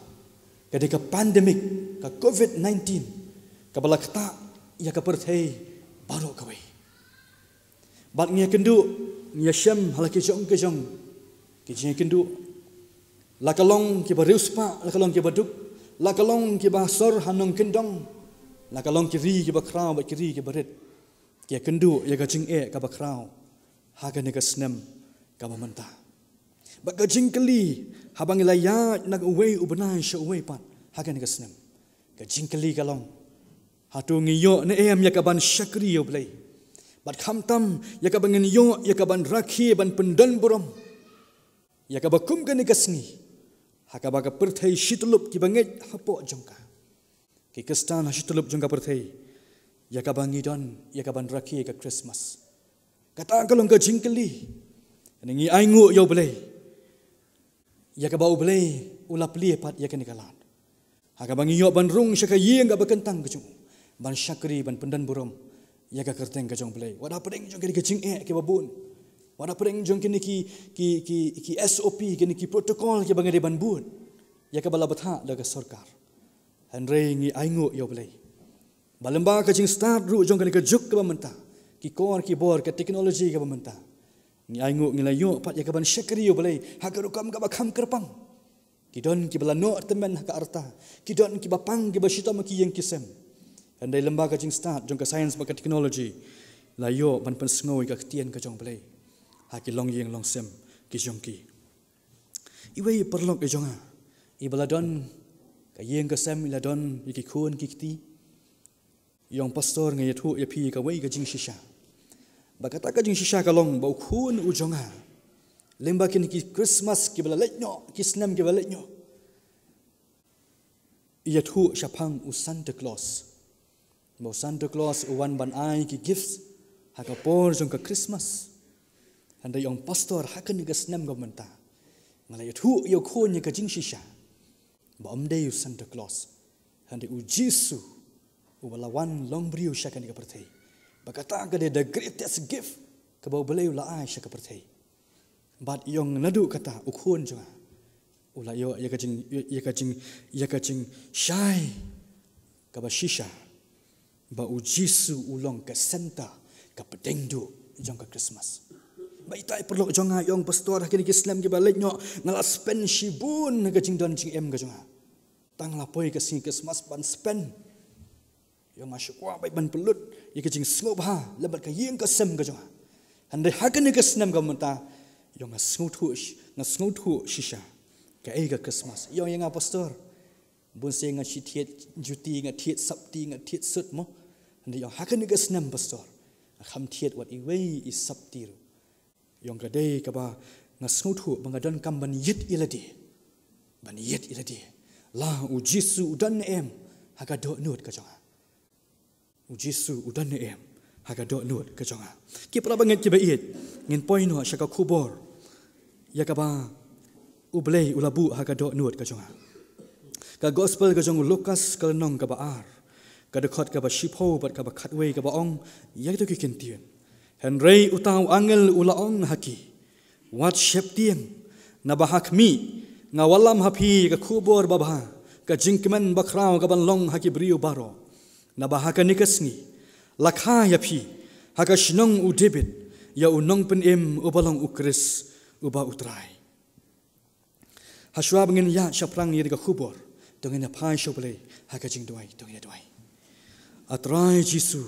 kane ka pandemic, ka covid nineteen, kaba la ktah ïa ka pyrthei baroh kawei. Bad ngi ïakynduh, ngi ïashem ha la ki jong ki jong ki jingïakynduh, la ka long kiba riewspah, la ka long kiba duk, la ka long kiba sor ha nongkyndong, la ka long ki ri kiba khraw bad ki ri kiba rit, ki ïakynduh ïa ka jingeh kaba khraw ha kane ka snem kaba mynta. Bad ka jingkylli, haba ngi la ïaid na uwei u bnai sha uwei pat ha kane ka snem, ka jingkylli ka long, hato ngi ïoh ne em ïa ka ban shakri ïa U Blei? Bad khamtam ïa ka ban ngin ïoh ïa ka ban rakhe, ban pyndon burom ïa kaba kum kane ka sngi, ha kaba ka pyrthei shityllup kiba ngeit hapoh jong ka, ki Khristan ha shityllup jong ka pyrthei, ïa kaba ngi don ïa ka ban rakhe ka Christmas. Kata ka long ka jingkylli. Ngi ainguh ïa U Blei ïa kaba U Blei u la plie pat ïa kane ka lad, ha kaba ngi ïoh ban rung sha ka ïing kaba kyntang ka jong u, ban shakri, ban pyndon burom ïa ka kyrteng ka jong U Blei. Wat hapdeng jong kine ki jingeh kiba bun, wat hapdeng jong kine ki, ki, ki, ki S O P, kine ki protocol kiba ngi dei ban bud ïa kaba la bthah da ka sorkar, hynrei ngi ainguh ïa U Blei ba lyngba ka jingstad ruh jong kane ka juk kaba mynta, ki kor ki bor, ka technology kaba mynta, ngi ainguh ngi la ïoh pat ïa ka ban shakri ïa U Blei ha ka rukom kaba kham kyrpang. Ki don kiba la noh tymmen ha ka rta, ki don kiba pang, kiba shitom ha ki ïing ki sem. Hynrei lyngba ka jingstad jong ka science bad ka technology, la ïoh ban pynsngew ïa ka ktien ka jong U Blei ha ki longïing longsem ki jong ki. Iwei i paralok i jong nga, iba la don ka ïing ka sem, i la don ïa ki khun ki kti, i ong, Pastor, nga ïathuh ïa phi kawei ka jingshisha. Bad kata ka jingshisha ka long ba u khun u jong nga, lyngba kine ki Christmas kiba la leit noh, ki snem kiba la leit noh, i ïathuh shaphang u Santa Claus. Ba u Santa Claus u wan ban ai ki gifts ha ka por jong ka Christmas. Hynrei i ong, Pastor, ha kane ka snem kaba mynta, nga la ïathuh ïa u khun ïa ka jingshisha ba ym dei u Santa Claus, hynrei u Jisu, uba la wan long briew sha kane ka pyrthei. Ba kata ka dei the greatest gift kaba U Blei u la ai sha ka pyrthei. Bad i ong, naduh kata u khun jong nga u la ïoh ïa ka jing, ïa ka jing, ïa ka jingshai kaba shisha ba u Jisu u long ka center, ka pdeng duh jong ka Christmas. Ba ita i paralok jong nga i ong, pastor, ha kine ki snem kiba leit noh nga la spend shibun ha ka jingdon jingem ka jong nga. Tang la poi ka sngi Christmas ban spend. I ong nga shu kwah beit ban pynlut ïa ka jingsngewbha lem bad ka ïing ka sem ka jong nga. Hynrei ha kane ka snem ka mynta i ong nga sngewthuh sh-, nga sngewthuh shisha kaei ka Christmas. I ong ïa nga, pastor, bun sien nga shu thied juti, nga thied sapti, nga thied sut mo. Hynrei i ong ha kane ka snem, pastor, nga kham thied wat iwei i sapti ruh. I ong ka dei kaba nga sngewthuh ba nga donkam ban ïit ïa lade. Ban ïit ïa lade. La u Jisu u don ne em ha ka dohnud ka jong nga. U Jisu u don ne em ha ka dohnud ka jong nga. Ki para bangeit kiba ïeit, ngin poi noh sha ka khubor ïa kaba U Blei u la buh ha ka dohnud ka jong nga. Ka gospel ka jong u Lukas ka lynnong kaba ar, ka dkhot kaba shiphew bad kaba khatwei kaba ong ïa kito ki ktien. Hynrei uta u angel u la ong ha ki, wat sheptieng, naba ha khmih nga wallam ha phi ka khubor babha, ka jingkmen bakhraw kaban long ha ki briew baroh. Naba ha kane ka sngi la kha ïa phi ha ka shnong u David ïa u nongpynim uba long u Khrist uba u Trai. Hashwa ba ngin ïaid shaphrang ïa ka khubor, to ngin ïa phai sha U Blei ha ka jingduwai, to ngin ïa duwai. A Trai Jisu,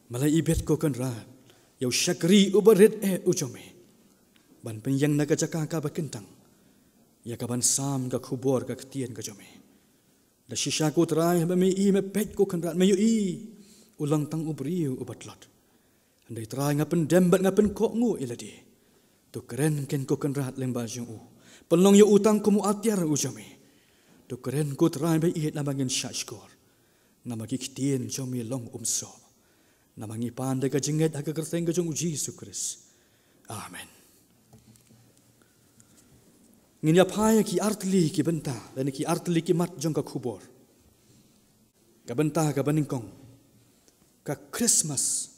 ma la ibit ko Kynrad ïa u shakri uba rit eh u jong me ban pynïeng na ka jaka kaba kyntang ïa kaban sam ka khubor ka ktien ka jong me. Da shisha ko Trai, haba me i me peit ko Kynrad, me ïohi u long tang u briew uba tlot. Hynrei Trai, nga pyndem bad nga pynkohnguh ïa lade. To kren ken ko Kynrad lyngba jong u. Pynlong ïa u tang kum u atiar u jong me. To kren ko Trai ba ïeit, namar ngin shah shkor. Namar ki ktien jong me long um soh. Namar ngi pan da ka jingngeit ha ka kyrteng ka jong u Jisu Khrist. Amen. Ngin ïa phai ïa ki artylli ki bynta lane ki artylli ki mat jong ka khubor. Ka bynta kaba nyngkong, ka Christmas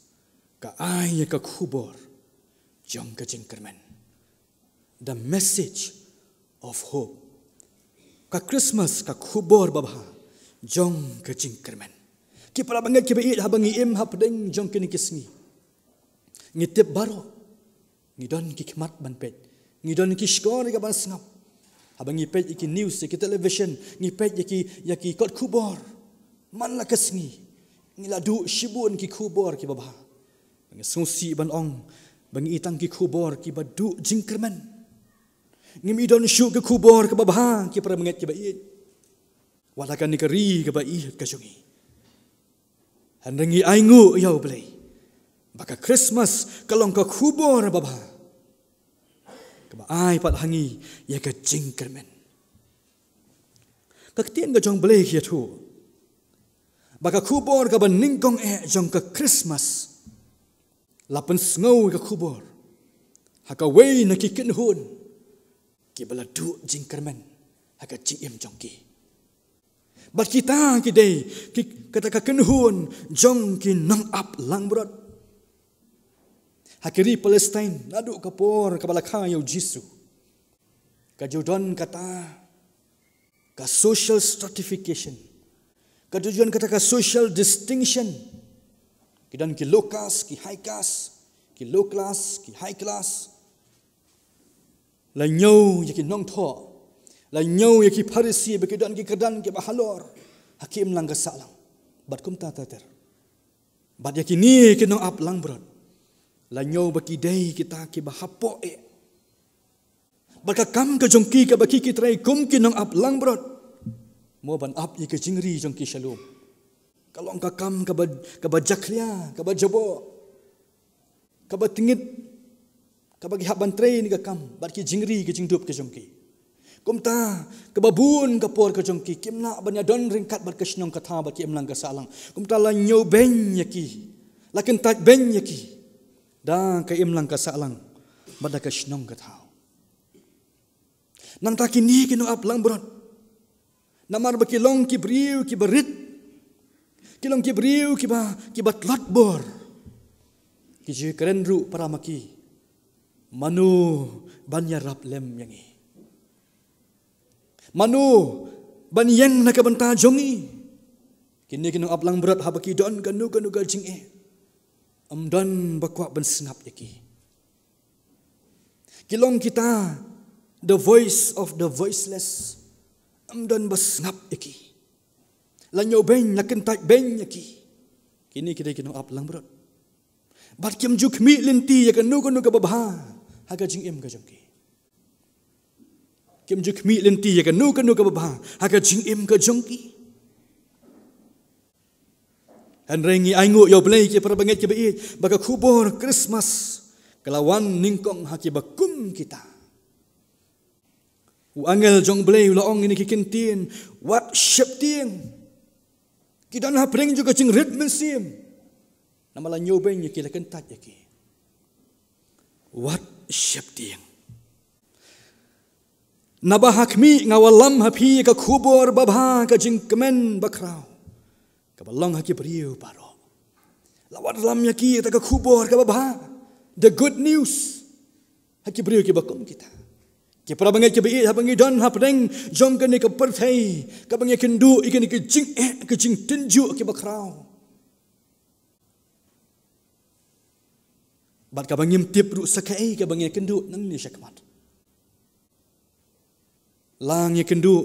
ka ai ïa ka khubor jong ka jingkyrmen. The message of hope. Ka Christmas ka khubor babha jong ka jingkyrmen. Ki para bangeit kiba ïeit, haba ngi im hapdeng jong kine ki sngi, ngi tip baroh ngi don ki khmat ban peit, ngi don ki shkor ïa kaban sngap. Haba ngi peit ïa ki news, ïa ki television, ngi peit ïa ki, ïa ki kot khubor, man la ka sngi ngi la duh shibun ki khubor kiba bha. Ngi sngewsih ban ong ba ngi i tang ki khubor kiba duh jingkyrmen. Ngim i don shuh ki khubor kiba bha, ki para bangeit kiba ïeit. Wat ha kane ka ri kaba ïeit ka jong ngi. Hynrei ngi ainguh ïa U Blei ba ka Christmas ka long ka khubor babha kaba ai pat ha ngi ïa ka jingkyrmen. Ka ktien ka jong U Blei ka ïathuh ba ka khubor kaba nyngkong eh jong ka Christmas la pynsngew ïa ka khubor ha kawei na ki kynhun kiba la duh jingkyrmen ha ka jingim jong ki. Bad kita ki dei ki, kata ka kynhun jong ki nongap langbrot. Ha ki ri Palestine, naduh ka por kaba la kha ïa u Jisu, ka ju don kata ka social stratification, ka ju don kata ka social distinction. Ki don ki low caste, ki high caste, ki low class, ki high class. La ñiew ïa ki nongthoh, la ñiew ïa ki Pharisi ba ki don ki kyrdan kiba halor ha ki imlang ka sahlang. Bad kumta ter ter. Bad ïa kine ki nongap langbrot la ñiew ba ki dei kita kiba hapoh eh. Bad ka kam ka jong ki kaba ki, ki trei kum ki nongap langbrot, mo ban ap ïa ka jingri jong ki sha lum. Ka long ka kam kaba, kaba jakhlia, kaba jaboh, kaba tyngit, kaba ki hap ban trei ïa ka kam bad ki jingri ki jingdup ki jong ki. Kumta kaba bun ka por ka jong ki kim lah ban ïadon ryngkat bad ka shnong ka thaw bad ki imlang ka sahlang. Kumta la ñiewbeiñ ïa ki, la kyntait beiñ ïa ki da ka imlang ka sahlang bad da ka shnong ka thaw. Nangta kine ki nongap langbrot, namar ba ki long ki briew kiba rit, ki long ki briew kiba, kiba tlot bor, ki ju kren ruh para ma ki, mano ban ïarap lem ïa ngi? Mano ban ïeng na ka bynta jong ngi? Kine ki nongap langbrot haba ki don kano kano ka jingeh, ym don ba kwah ban sngap ïa ki. Ki long kita the voice of the voiceless. Ym don ba sngap ïa ki. La ñiewbeiñ, la kyntait beiñ ïa ki. Kine ki dei ki nongap langbrot. Bad kim ju khmih lynti ïa kano kano kaba bha ha ka jingim ka jong ki. Kim ju khmih lynti ïa kano kano kaba bha ha ka jingim ka jong ki. Hynrei ngi ainguh ïa U Blei, ki para bangeit kiba ïeit, ba ka khubor Christmas ka la wan nyngkong ha kiba kum kita. U angel jong U Blei u la ong ïa kine ki ktien, wat sheptieng. Ki don hapdeng jong ka jingrit mynsiem. Namar la ñiewbeiñ ïa ki, la kyntait ïa ki. Wat sheptieng. Naba ha khmih nga wallam ha phi ïa ka khubor babha ka jingkmen bakhraw kaba long ha ki briew baroh. La wat lam ïa ki ïa ka khubor kaba bha, the good news, ha ki briew kiba kum kita. Ki para bangeit kiba ïeit, haba ngi don hapdeng jong kane ka pyrthei kaba ngi kynduh ïa kine ki jingeh, ki jingtynjuh kiba khraw, bad kaba ngim tip ruh sa kaei kaba ngi kynduh nangne shakhmat. La ngi kynduh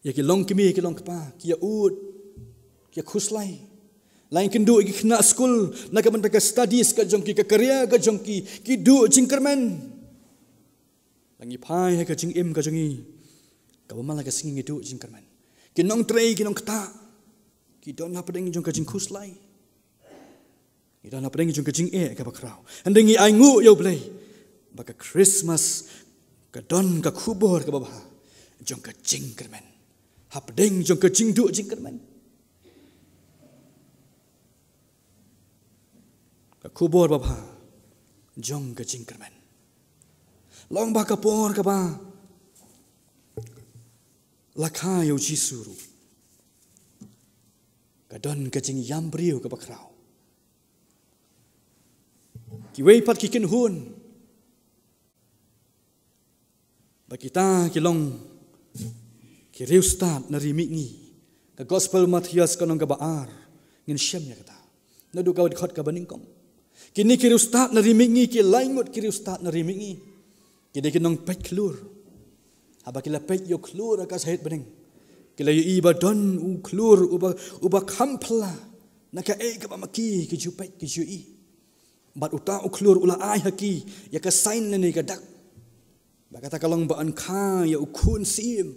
ïa ki longkmie, ki longkpa, ki ïa ud, ki ïa khuslai. La ngi kynduh ïa ki khynnah skul na ka bynta ka studies ka jong ki, ka career ka jong ki, ki duh jingkyrmen. La ngi phai ha ka jingim ka jong ngi kaba man la ka sngi ngi duh jingkyrmen. Ki nongtrei, ki nongktah, ki don hapdeng jong ka jingkhuslai. Ngi don hapdeng jong ka jingeh kaba khraw. Hynrei ngi ainguh ïa U Blei ba ka Christmas ka don ka khubor kaba bha jong ka jingkyrmen. Hapdeng jong ka jingduh jingkyrmen, ka khubor babha jong ka jingkyrmen. Long ba ka por kaba la kha ïa U Jisu ruh ka don ka jingïam briew kaba khraw. Kiwei pat ki kynhun ba kita ki long ki riewstad na ri mihngi. Ka Gospel Mathaios ka lynnong kaba ar, ngin shem ïa kata. Naduh ka dkhot kaba nyngkong. Kine ki riewstad na ri mihngi, ki lai ngut ki riewstad na ri mihngi, ki dei ki nongpeit khlur. Haba ki la peit ïa u khlur ha ka sahit bneng, ki la ïohi ba don u khlur uba, uba kham phylla na kaei kaba ma ki ki ju peit ki ju ïohi. Bad uta u khlur u la ai ha ki ïa ka sign lane ka dak ba kata ka long ba yn kha ïa u khun syiem.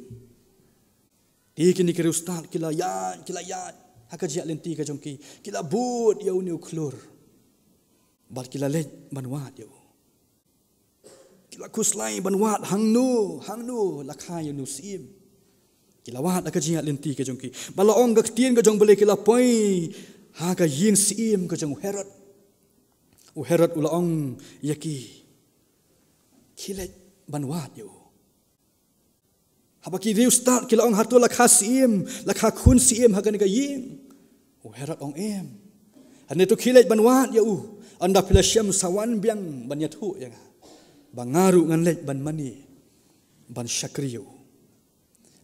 Te kine ki riewstad ki la ïaid, ki la ïaid ha ka jingïaid lynti ka jong ki, ki la bud ïa une u khlur bad ki la leit ban wad ïa u. Ki la khuslai ban wad hangno hangno la kha ïa une u syiem. Ki la wad ha ka jingïaid lynti ka jong ki. Ba la ong ka ktien ka jong U Blei ki la poi ha ka ïing syiem ka jong u Herod. U Herod u la ong ïa ki, khie leit ban wad ïa u. Haba ki riewstad ki la ong, hato la kha syiem, la kha khun syiem ha kane ka ïing? U Herod ong, em. Hynrei to khie leit ban wad ïa u. Ynda phi la shem sa wan biang ban ïathuh ïa nga ba nga ruh ngan leit ban mane ban shakri ïa u.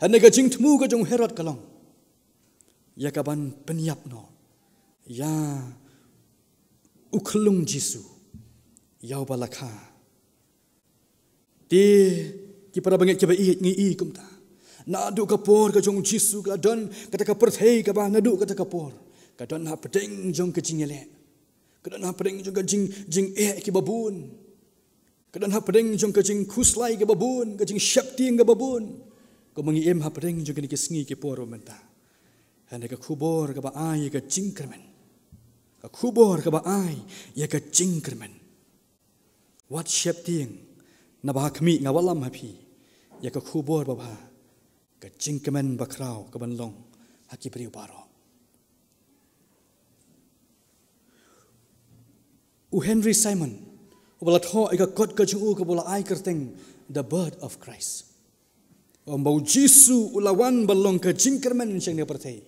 Hynrei ka jingthmu ka jong u Herod ka long ïa kaban pynïap noh ïa u khyllung Jisu, ïa uba la kha. Te ki para bangeit kiba ïeit, ngi i kumta. Naduh ka por ka jong u Jisu ka la don kata ka pyrthei kaba naduh kata ka por ka don hapdeng jong ka jingïaleh, ka don hapdeng jong ka jing, jingeh kiba bun, ka don hapdeng jong ka jingkhuslai kaba bun, ka jingsheptieng kaba bun. Kumba ngi im hapdeng jong kine ki sngi ki por mynta. Hynrei ka khubor kaba ai ïa ka jingkyrmen, ka khubor kaba ai ïa ka jingkyrmen. Wat sheptieng, naba ha khmih nga wallam ha phi ïa ka khubor babha, ka jingkmen bakhraw kaban long ha ki briew baroh. U Henry Simon, uba la thoh ïa ka kot ka jong u kaba u la ai kyrteng The Birth of Christ, u ong ba u Jisu u la wan ban long ka jingkyrmen sha kane ka pyrthei.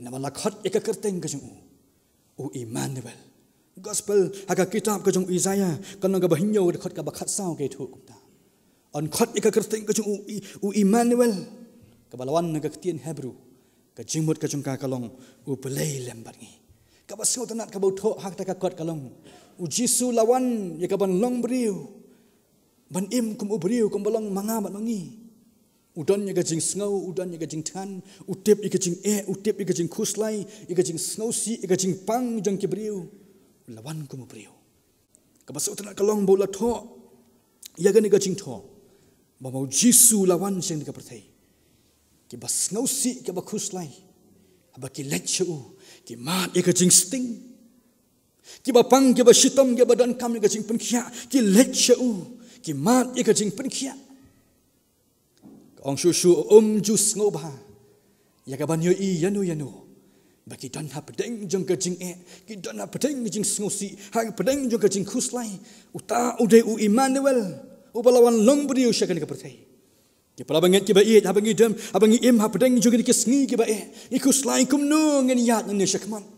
Naba la khot ïa ka kyrteng ka jong u, u Immanuel. Gospel ha ka kitab ka jong u Isaiah ka lynnong kaba hynñiew, ka dkhot kaba khatsaw ka ïathuh kumta. Yn khot ïa ka kyrteng ka jong u, i, u Immanuel, kaba la wan na ka ktien Hebrew, ka jingmut ka jong ka ka long U Blei lem bad ngi. Kaba sngewtynnat kaba u thoh ha kata ka kot ka long, u Jisu la wan ïa kaban long briew, Ban im kum u briew, kum ba long ma nga bad ma ngi. U don ïa ka jingsngew, u don ïa ka jingthngan, u tip ïa ka jingeh, u tip ïa ka jingkhuslai, ïa ka jingsngewsih, ïa ka jingpang jong ki briew. U la wan kum u briew. Kaba sngewtynnat ka long ba u la thoh ïa kane ka jingthoh, ba ma u Jisu u la wan sha kane ka pyrthei. Kiba sngewsih, kiba khuslai, haba ki leit sha u, ki mad ïa ka jingsting. Kiba pang, kiba shitom, kiba donkam ïa ka jingpynkhiah, ki leit sha u, ki mad ïa ka jingpynkhiah. Ka ong shuh shuh, um ju sngewbha ïa kaban ïohi ïano ïano, ba ki don hapdeng jong ka jingeh, ki don hapdeng ka jingsngewsih, hapdeng jong ka jingkhuslai, uta u dei u Immanuel, uba la wan long briew sha kane ka pyrthei. Ki para bangeit kiba ïeit, haba ngi dem, haba ngi im hapdeng jong kine ki sngi kiba eh, ngi khuslai kumno ngin ïaid nangne shakhmat.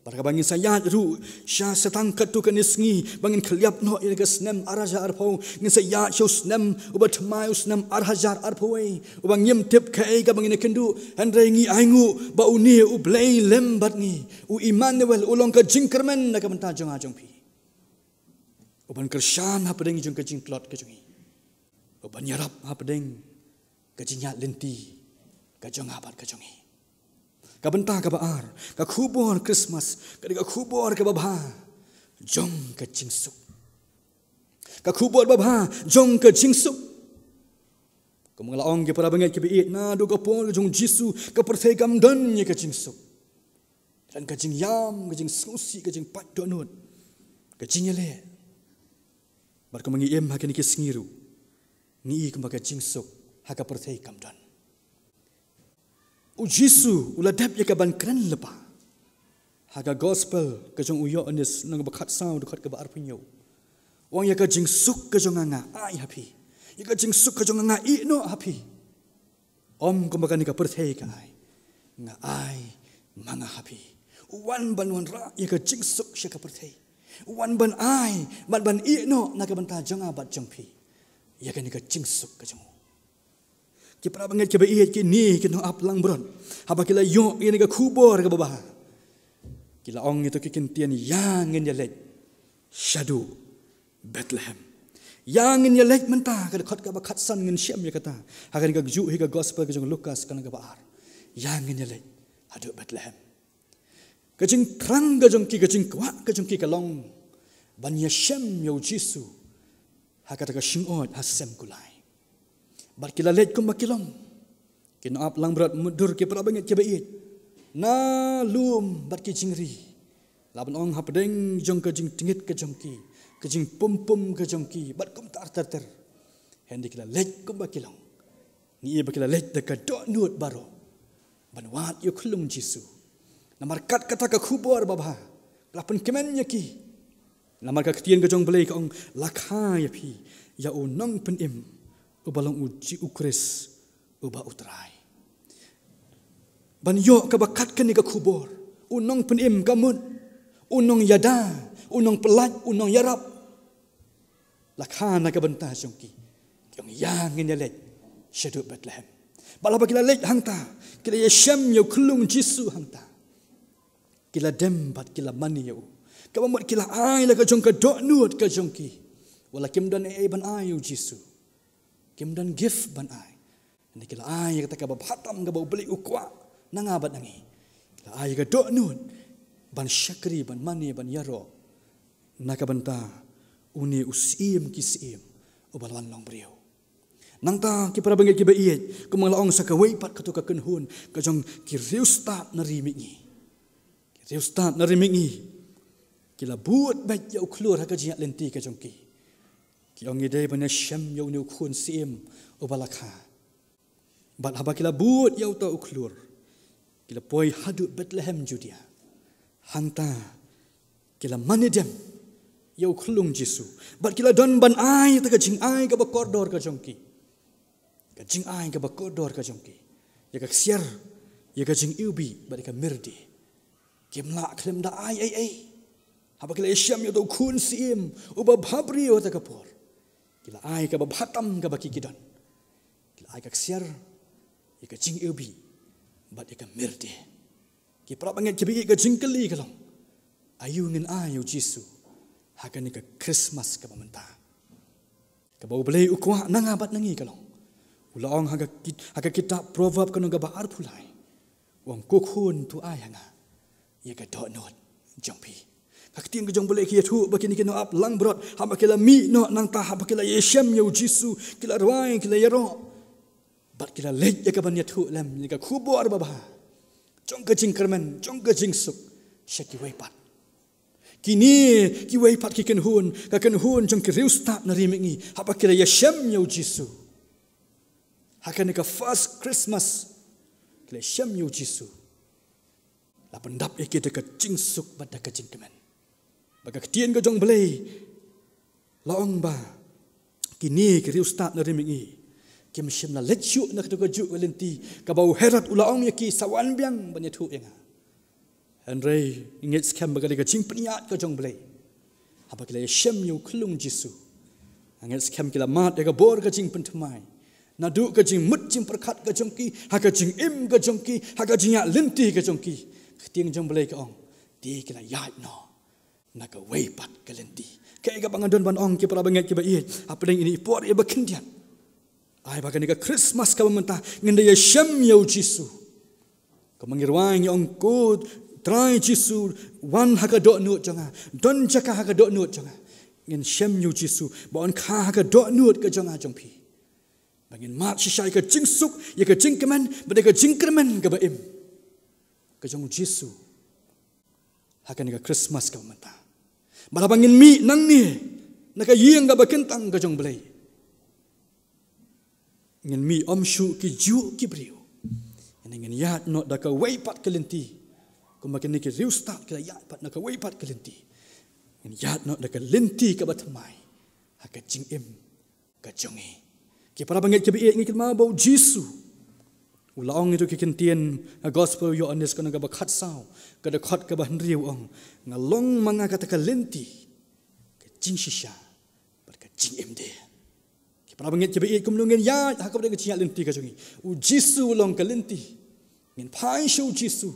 Bad haba ngin sa ïaid ruh sha satang katto katne sngi, ba ngin khylliap noh ïa ka snem ar hajar arphew, ngin sa ïaid sha u snem uba thymmai, u snem ar hajar arphew wei, uba ngim tip kaei kaba ngin ïakynduh, hynrei ngi ainguh ba une U Blei lem bad ngi, u Immanuel, u long ka jingkyrmen na ka bynta jong nga jong phi. Uban kyrshan hapdeng jong ka jingtlot ka jong ngi. Uban ïarap hapdeng ka jingïaid lynti ka jong nga bad ka jong ngi. Ka bynta kaba ar, ka khubor Christmas ka dei ka khubor kaba bha jong ka jingsuk. Ka khubor ba bha jong ka jingsuk. Kum nga la ong, ki para bangeit kiba ïeit, naduh ka por jong u Jisu, ka pyrthei kam don ïa ka jingsuk. Don ka jingïam, ka jingsngewsih, ka jingpait dohnud, ka jingïaleh. Bad kumba ngi im ha kine ki sngi ruh, ngi i kumba ka jingsuk ha ka pyrthei kam don. U Jisu u la dep ïa kaban kren lypa ha ka Gospel ka jong u Ïoannis, lynnong ba khatsaw, dkhot kaba arphew hynñiew. U ong, ïa ka jingsuk ka jong nga nga ai ha phi. Ïa ka jingsuk ka jong nga nga ïehnoh ha phi. Ym kumba kane ka pyrthei ka ai, nga ai ma nga ha phi. U wan ban wanrah ïa ka jingsuk sha ka pyrthei. U wan ban ai, ban, ban ïehnoh na ka bynta jong nga bad jong phi ïa kane ka jingsuk ka jong u. Ki para bangeit kiba ïeit, kine ki nongap langbrot, haba ki la ïoh ïa kane ka khubor kaba bha, ki la ong ïa kito ki kyntien, ïa ngin ïaleit shaduh Bethlehem. Ïa ngin ïaleit mynta, ka dkhot kaba khatsan ngin shem ïa kata ha kane kajuh hi ka Gospel ka jong u Lukas, ka lynnong kaba ar. Ïa ngin ïaleit haduh Bethlehem. Ka jingthrang ka jong ki, ka jingkwah ka jong ki ka long ban ïashem ïa u Jisu ha kata ka shyngod ha Sem Kulai. Bad ki la leit kumba ki long. Ki nongap langbrot, mutdur, ki para bangeit kiba ïeit, na lum bad ki jingri, lah ban ong hapdeng jong ka jingtngit ka jong ki, ka jingpum pum ka jong ki, bad kumta ter ter, hynrei ki la leit kumba ki long. Ngi i ba ki la leit da ka dohnud baroh ban wad ïa u khyllung Jisu. Namar kat kata ka khubor babha ka la pynkmen ïa ki. Namar ka ktien ka jong U Blei ka ong, la kha ïa phi ïa u Nongpynim uba long u Ji-, u Khrist uba U Trai. Ban ïoh kaba kat kane ka khubor, u Nongpynim, ka mut u Nongïada, u Nongpyllait, u Nongïarap. La kha na ka bynta jong ki. Ki ong, ïa ngin ïaleit shaduh Bethlehem. Bad haba ki la leit hangta, ki la ïashem ïa u khyllung Jisu hangta, ki la dem bad ki la mane ïa u. Kaba mut ki la ai la ka jong ka dohnud ka jong ki. Wat la kim don ei ei ban ai ïa u Jisu. Kim don gift ban ai. Hynrei ki la ai ïa kata kaba bha tam kaba U Blei u kwah na nga bad na ngi. Ki la ai ïa ka dohnud ban shakri, ban mane, ban ïaroh na ka bynta une u Syiem ki syiem uba la wan long briew. Nangta ki para bangeit kiba ïeit, kumba la ong sa kawei pat kato ka kynhun ka jong ki riewstad na ri mihngi. Ki riewstad na ri mihngi ki la bud beit ïa u khlur ha ka jingïaid lynti ka jong ki. Ki ong, ngi dei ban ïashem ïa une u khun syiem uba la kha. Bad haba ki la bud ïa uta u khlur, ki la poi haduh Bethlehem Judea. Hangta ki la mane dem ïa u khyllung Jisu. Bad ki la don ban ai ïa ka jingai kaba kordor ka jong ki. Ka jingai kaba kordor ka jong ki. Ïa ka ksiar, ïa ka jingiwbih, bad ïa ka mirdi. Kim lah khlem da ai ei ei. Haba ki la ïashem ïa uta u khun syiem uba bhabriew ha kata ka por, ki la ai kaba bha tam kaba ki, ki don. Ki la ai ka ksiar, ïa ka jingiwbih, bad ïa ka mirdi. Ki para bangeit kiba ïeit, ka jingkylli ka long, aïu ngin ai ïa u Jisu ha kane ka Christmas kaba mynta? Kaba U Blei u kwah na nga bad na ngi ka long, u la ong ha ka kit-, ha ka kitab Proverb ka lynnong kaba arphew lai, u ong, "Ko khun, to ai ha nga ïa ka dohnud jong phi." Ka ktien ka jong U Blei ka ïathuh ba kine ki nongap langbrot, haba ki la mih noh nangta, haba ki la ïashem ïa U Jisu, ki la rwai, ki la ïaroh, bad ki la leit ïa kaban ïathuh lem ïa ka khubor babha jong ka jingkyrmen, jong ka jingsuk sha kiwei pat. Kine kiwei pat ki kynhun, ka kynhun jong ki riewstad na ri mihngi, haba ki la ïashem ïa U Jisu ha kane ka first Christmas, ki la ïashem ïa U Jisu, la pyndap ïa ki da ka jingsuk bad da ka jingkmen. Ba ka ktien ka jong U Blei la ong ba kine ki riewstad na ri mihngi kim shym la leit shuh na kato ka juh ka lynti kaba U Herod u la ong ïa ki, "Sa wan biang ban ïathuh ïa nga." Hynrei ngi ngeit skhem ba ka dei ka jingpynïaid ka jong U Blei, haba ki la ïashem ïa u khyllung Jisu, ngi ngeit skhem ki la mad ïa ka bor ka jingpynthymmai. Naduh ka jingmut jingpyrkhat ka jong ki, ha ka jingim ka jong ki, ha ka jingïaid lynti ka jong ki, ka ktien jong U Blei ka ong, te ki la ïaid noh na kawei pat ka lynti. Kaei kaba nga don ban ong, ki para bangeit kiba ïeit, hapdeng ine i por iba khyndiat, ai ba kane ka Christmas kaba mynta ngin da ïashem ïa U Jisu. Kumba ngi rwai ngi ong, "Ko Trai Jisu, wan ha ka dohnud jong nga, don jaka ha ka dohnud jong nga." Ngin shem ïa U Jisu ba un kha ha ka dohnud ka jong nga jong phi, ba ngin mad shisha ïa ka jingsuk, ïa ka jingkmen, bad ïa ka jingkyrmen kaba im ka jong U Jisu ha kane ka Christmas kaba mynta. Bad haba ngin mih nangne na ka ïing kaba kyntang ka jong U Blei, ngin mih ym shuh ki juh ki briew. Ngin, ngin ïaid noh da kawei pat ka lynti, kumba kine ki riewstad ki la ïaid pat na kawei pat ka lynti. Ngin ïaid noh da ka lynti kaba thymmai ha ka jingim ka jong ngi. Ki para bangeit kiba ïeit, ngi kynmaw ba U Jisu u la ong ïa ki kyntien ha Gospel Ïoannis ka lynnong kaba khatsaw, ka dkhot kaba hynriew, u ong, "Nga long ma nga kata ka lynti, ka jingshisha bad ka jingim de." Ki para bangeit kiba ïeit, kumno ngin ïaid ha kaba dei ka jingïaid lynti ka jong ngi? U Jisu u long ka lynti. Ngin phai sha U Jisu,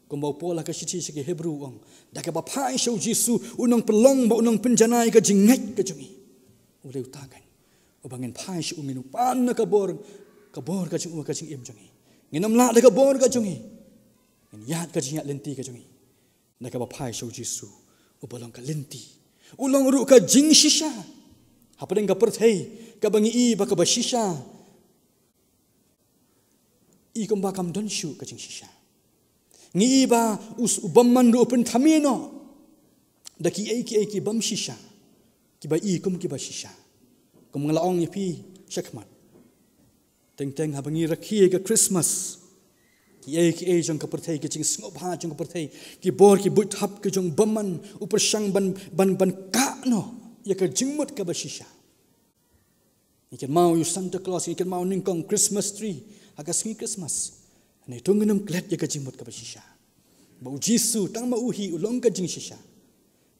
kumba u Paul ha ka shithi sha ki Hebru u ong, da kaba phai sha U Jisu, u nongpynlong bad u nongpynjanai ka jingngeit ka jong ngi. U Blei uta kan, uba ngin phai sha u, ngin pan na ka bor, ka bor ka jong u ha ka jingim jong ngi. Ngin ym lah da ka bor ka jong ngi, ngin ïaid ka jingïaid lynti ka jong ngi, da kaba phai sha U Jisu, uba long ka lynti. U long ruh ka jingshisha. Hapdeng ka pyrthei kaba ngi i ba kaba shisha, i kumba kam don shuh ka jingshisha. Ngi i ba u s-, u bymman ruh u pynthame noh da kiei kiei ki bym shisha, kiba i kum kiba shisha. Kum nga la ong ïa phi shakhmat, teng teng haba ngi rakhe ka Christmas, kiei kiei jong ka pyrthei, ki jingsngewbha jong ka pyrthei, ki bor ki buit thap ki jong u bymman, u pyrshang ban, ban, ban kah noh ïa ka jingmut kaba shisha. Ngi kynmaw ïa u Santa Claus, ngi kynmaw nyngkong Christmas tree ha ka sngi Christmas. Hynrei to ngin ym klet ïa ka jingmut kaba shisha, ba U Jisu tang ma u hi u long ka jingshisha.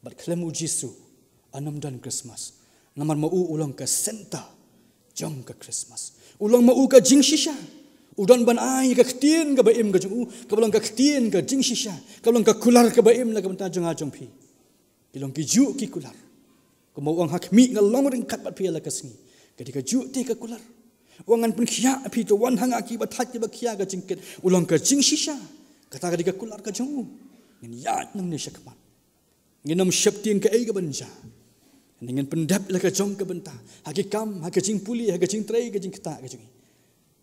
Bad khlem U Jisu, yn ym don Christmas. Namar ma u u long ka center jong ka Christmas. U long ma u ka jingshisha. U don ban ai ïa ka ktien kaba im ka jong u, kaba long ka ktien ka jingshisha, kaba long ka kular kaba im na ka bynta jong nga jong phi. Ki long ki juh ki kular. Kumba u ong, "Ha khmih nga long ryngkat bad phi ïa la ka sngi." Ka dei ka juh te ka kular. U ong, "Ngan pynkhiah ïa phi, to wan ha nga kiba thait kiba khia ka jingkit." U long ka jingshisha. Kata ka dei ka kular ka jong u. Ngin ïaid nangne shakhmat, ngin ym sheptieng kaei kaban jia. Ngin pyndep la ka jong ka bynta ha ki kam, ha ka jingpule, ha ka jingtrei, ka jingktah ka jong ngi,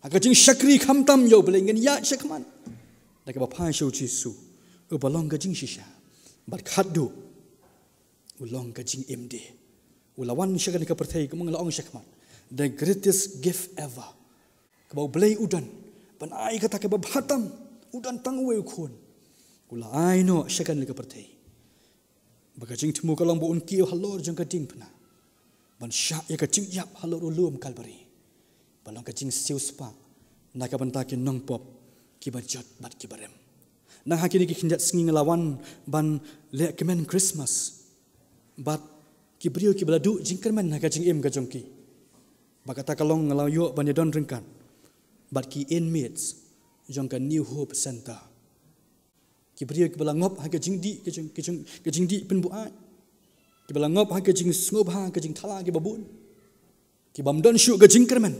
ha ka jingshakri khamtam ïa U Blei. Ngin ïaid shakhmat da kaba phai sha U Jisu, uba long ka jingshisha. Bad khatduh, u long ka jingim de. U la wan sha kane ka pyrthei, kumba nga la ong shakhmat, the greatest gift ever, kaba U Blei u don ban ai kata kaba bha tam. U don tang uwei u khun, u la ai noh sha kane ka pyrthei, ba ka jingthmu ka long ba un kiew halor jong ka diengphna, ban shah ïa ka jingïap halor u lum Kalbari, ba long ka jingsiewspah na ka bynta ki nongpop kiba jot bad kiba rem. Nang ha kine ki khyndiat sngi nga la wan ban leh kmen Christmas bad ki briew kiba la duh jingkyrmen ha ka jingim ka jong ki. Ba kata ka long nga la ïoh ban ïadon ryngkat bad ki inmates jong ka New Hope Center. Ki briew kiba la ngop ha ka jingdih, ka jing, ka jing, ka jingdih pynbuaid. Kiba la ngop ha ka jingsngewbha, ka jingthala kiba bun. Ki bym don shuh ka jingkyrmen.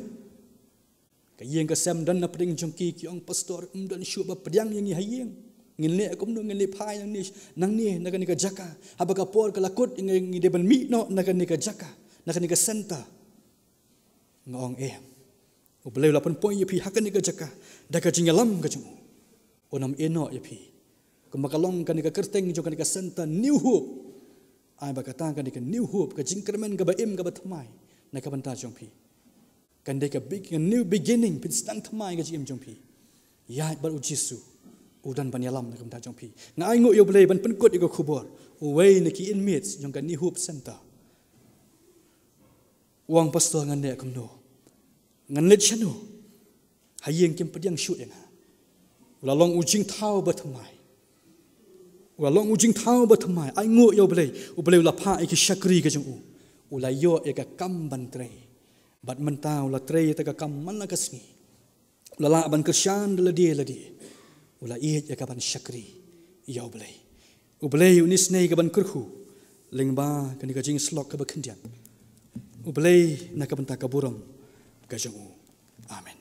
Ka ïing ka sem don na pdeng jong ki, ki ong, "Pastor, ym don shuh ba pdiang ïa ngi ha ïing. Ngin leh kumno, ngin leh phai nangne, nangne na kane ka jaka. Haba ka por ka la kut, ngi, ngi dei ban mih noh na kane ka jaka, na kane ka center." Nga ong, "Em. U Blei u la pynpoi ïa phi ha kane ka jaka da ka jingïalam ka jong u. Un ym ïehnoh ïa phi." Kumba ka long kane ka kyrteng jong kane ka center, New Hope. Ai ba kata kane ka New Hope, ka jingkyrmen kaba im kaba thymmai na ka bynta jong phi. Kan dei ka big, ka new beginning, pynsdang thymmai ka jingim jong phi. Ïaid bad U Jisu, u don ban ïalam na ka bynta jong phi. Nga ainguh ïa U Blei ban pynkut ïa ka khubor uwei na ki inmates jong ka New Hope Center. U ong, "Pastor, ngan leh kumno? Ngan leit shano? Ha ïing kim pdiang shuh ïa nga." U la long u jingthaw ba thymmai. U la long u jingthaw ba thymmai. Ainguh ïa U Blei. U Blei u la phah ïa ki shakri ka jong u. U la ïoh ïa ka kam ban trei. Bad mynta u la trei ïa ka kam man la ka sngi. U la lah ban kyrshan da lade lade. U la ïeit ïa ka ban shakri ïa U Blei. U Blei un isynei ka ban kyrkhu lyngba kane ka jingsyllok kaba khyndiat. U Blei na ka bynta ka burom ka jong u. Amen.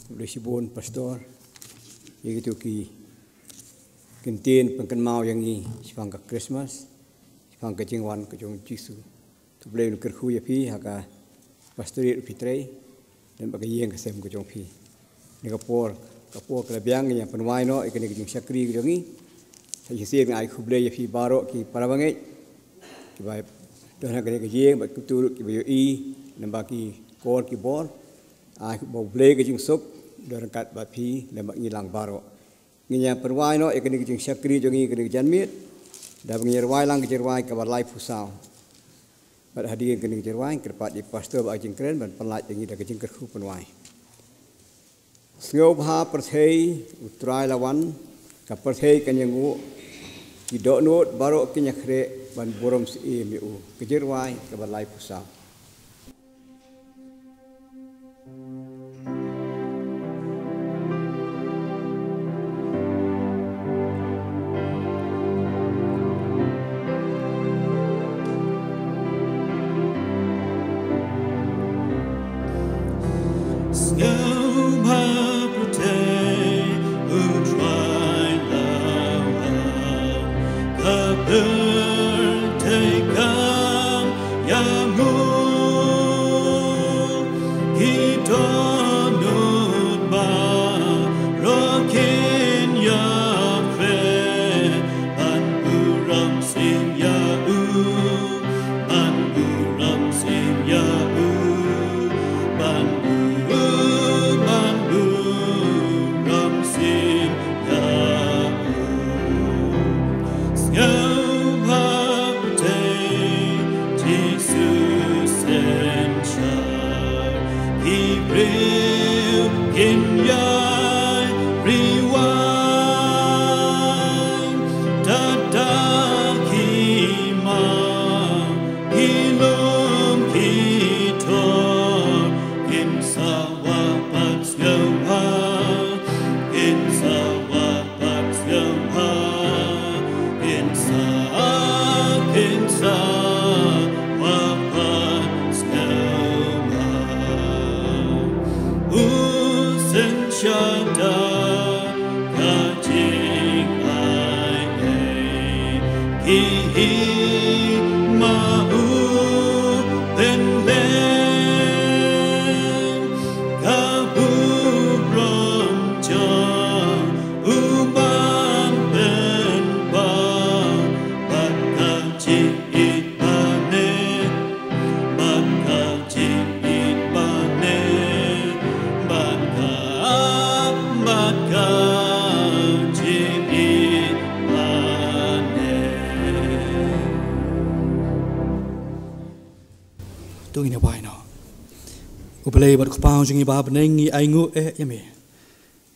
Khublei shibun, Pastor, ïa kito ki kyntien pynkynmaw ïa ngi shaphang ka Christmas, shaphang ka jingwan ka jong U Jisu. To U Blei un kyrkhu ïa phi ha ka pastorate ruh phi trei, lem bad ka ïing ka sem ka jong phi. Kane ka por, ka por ka la biang, ngin ïa pynwai noh ïa kane ka jingshakri ka jong ngi. Sa shisien nga ai khublei ïa phi baroh ki para bangeit kiba don ha kane ka ïing, bad kito ruh kiba ïohi lyngba ki kor ki bor. Ai ba U Blei ka jingsuk don ryngkat bad phi lem bad ngi lang baroh. Ngin ïa pynrwai noh ïa kane ka jingshakri jong ngi kane ka janmiet. Da ba ngin ïa rwai lang ka jingrwai kaba laiphew saw. Bad hadien kane ka jingrwai, kyrpad ïa pastor ba ka jingkren ban pynlait ïa ngi da ka jingkyrkhu pynwai. Sngewbha pyrthei, U Trai la wan, ka pyrthei kan ïanguh, ki dohnud baroh kin ïakhreh ban burom syiem ïa u. Ka jingrwai kaba laiphew saw. Sngewbha pyrthei, U Trai la wan, ka pyrthei kan ïanguh, ki dohnud baroh kin ïakhreh ban burom syiem ïa u, ban burom syiem ïa u, ban bu-, ban burom syiem ïa u. Sngewbha pyrthei, Jisu synshar, ki briew kin ïai rwai, tad tad ki ma, ki lum ki thor, kin sa wah bad sngewbha, kin sa wah bad sngewbha, kin sa, kin sa wah bad sngewbha. U synshar da ka jingai ei, ki hima u pynlong, ka burom jong u ban pynpaw, bad ka jingïeit ba neh, bad ka jingïeit ba neh, bad ka, bad ka jingïeit ba neh. To ngin ïa wai noh. U Blei bad U Kpa jong ngi ba ha bneng, ngi ainguh eh ïa me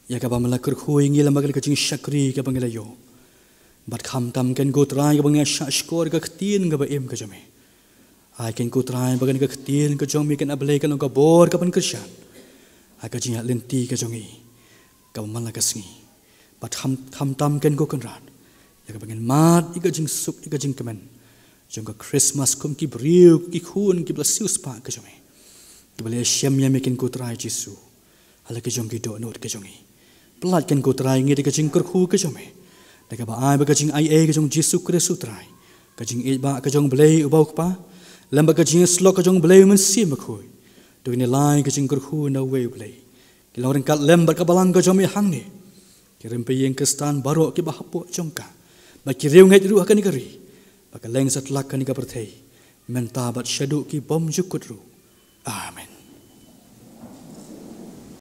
ïa kaba me la kyrkhu ïa ngi lyngba kane ka jingshakri kaba ngi la ïoh. Bad khamtam keiñ ko Trai kaba ngi ïa shahshkor ïa ka ktien kaba im ka jong me. Ai keiñ ko Trai ba kane ka ktien ka jong me keiñ A Blei kan long ka bor ka ban kyrshan ha ka jingïaid lynti ka jong ngi kaba man la ka sngi. Bad kham, khamtam keiñ ko Kynrad ïa kaba ngin mad ïa ka jingsuk ïa ka jingkmen jong ka Christmas kum ki briew, ki khun kiba la siewspah ka jong me, kiba la ïashem ïa me ken ko Trai Jisu ha la ki jong ki dohnud ka jong ngi. Pyllait ken ko Trai ngi da ka jingkyrkhu ka jong me, da kaba ai ba ka jingaiei ka jong Jisu Khrist u Trai, ka jingïeit ba ka jong Blei uba u Kpa, lem bad ka jingïasyllok ka jong Blei u Mynsiem Bakhuid, to ngin ïaleh ka jingkyrkhu na uwei u Blei, ki long ryngkat lem bad ka balang ka jong me hangne, ki rympei ïing Khristan baroh kiba hapoh jong ka, bad ki riewngeit ruh ha kane ka ri, ba ka leng satlak kane ka pyrthei, mynta bad shaduh ki bymjukut ruh. Amen.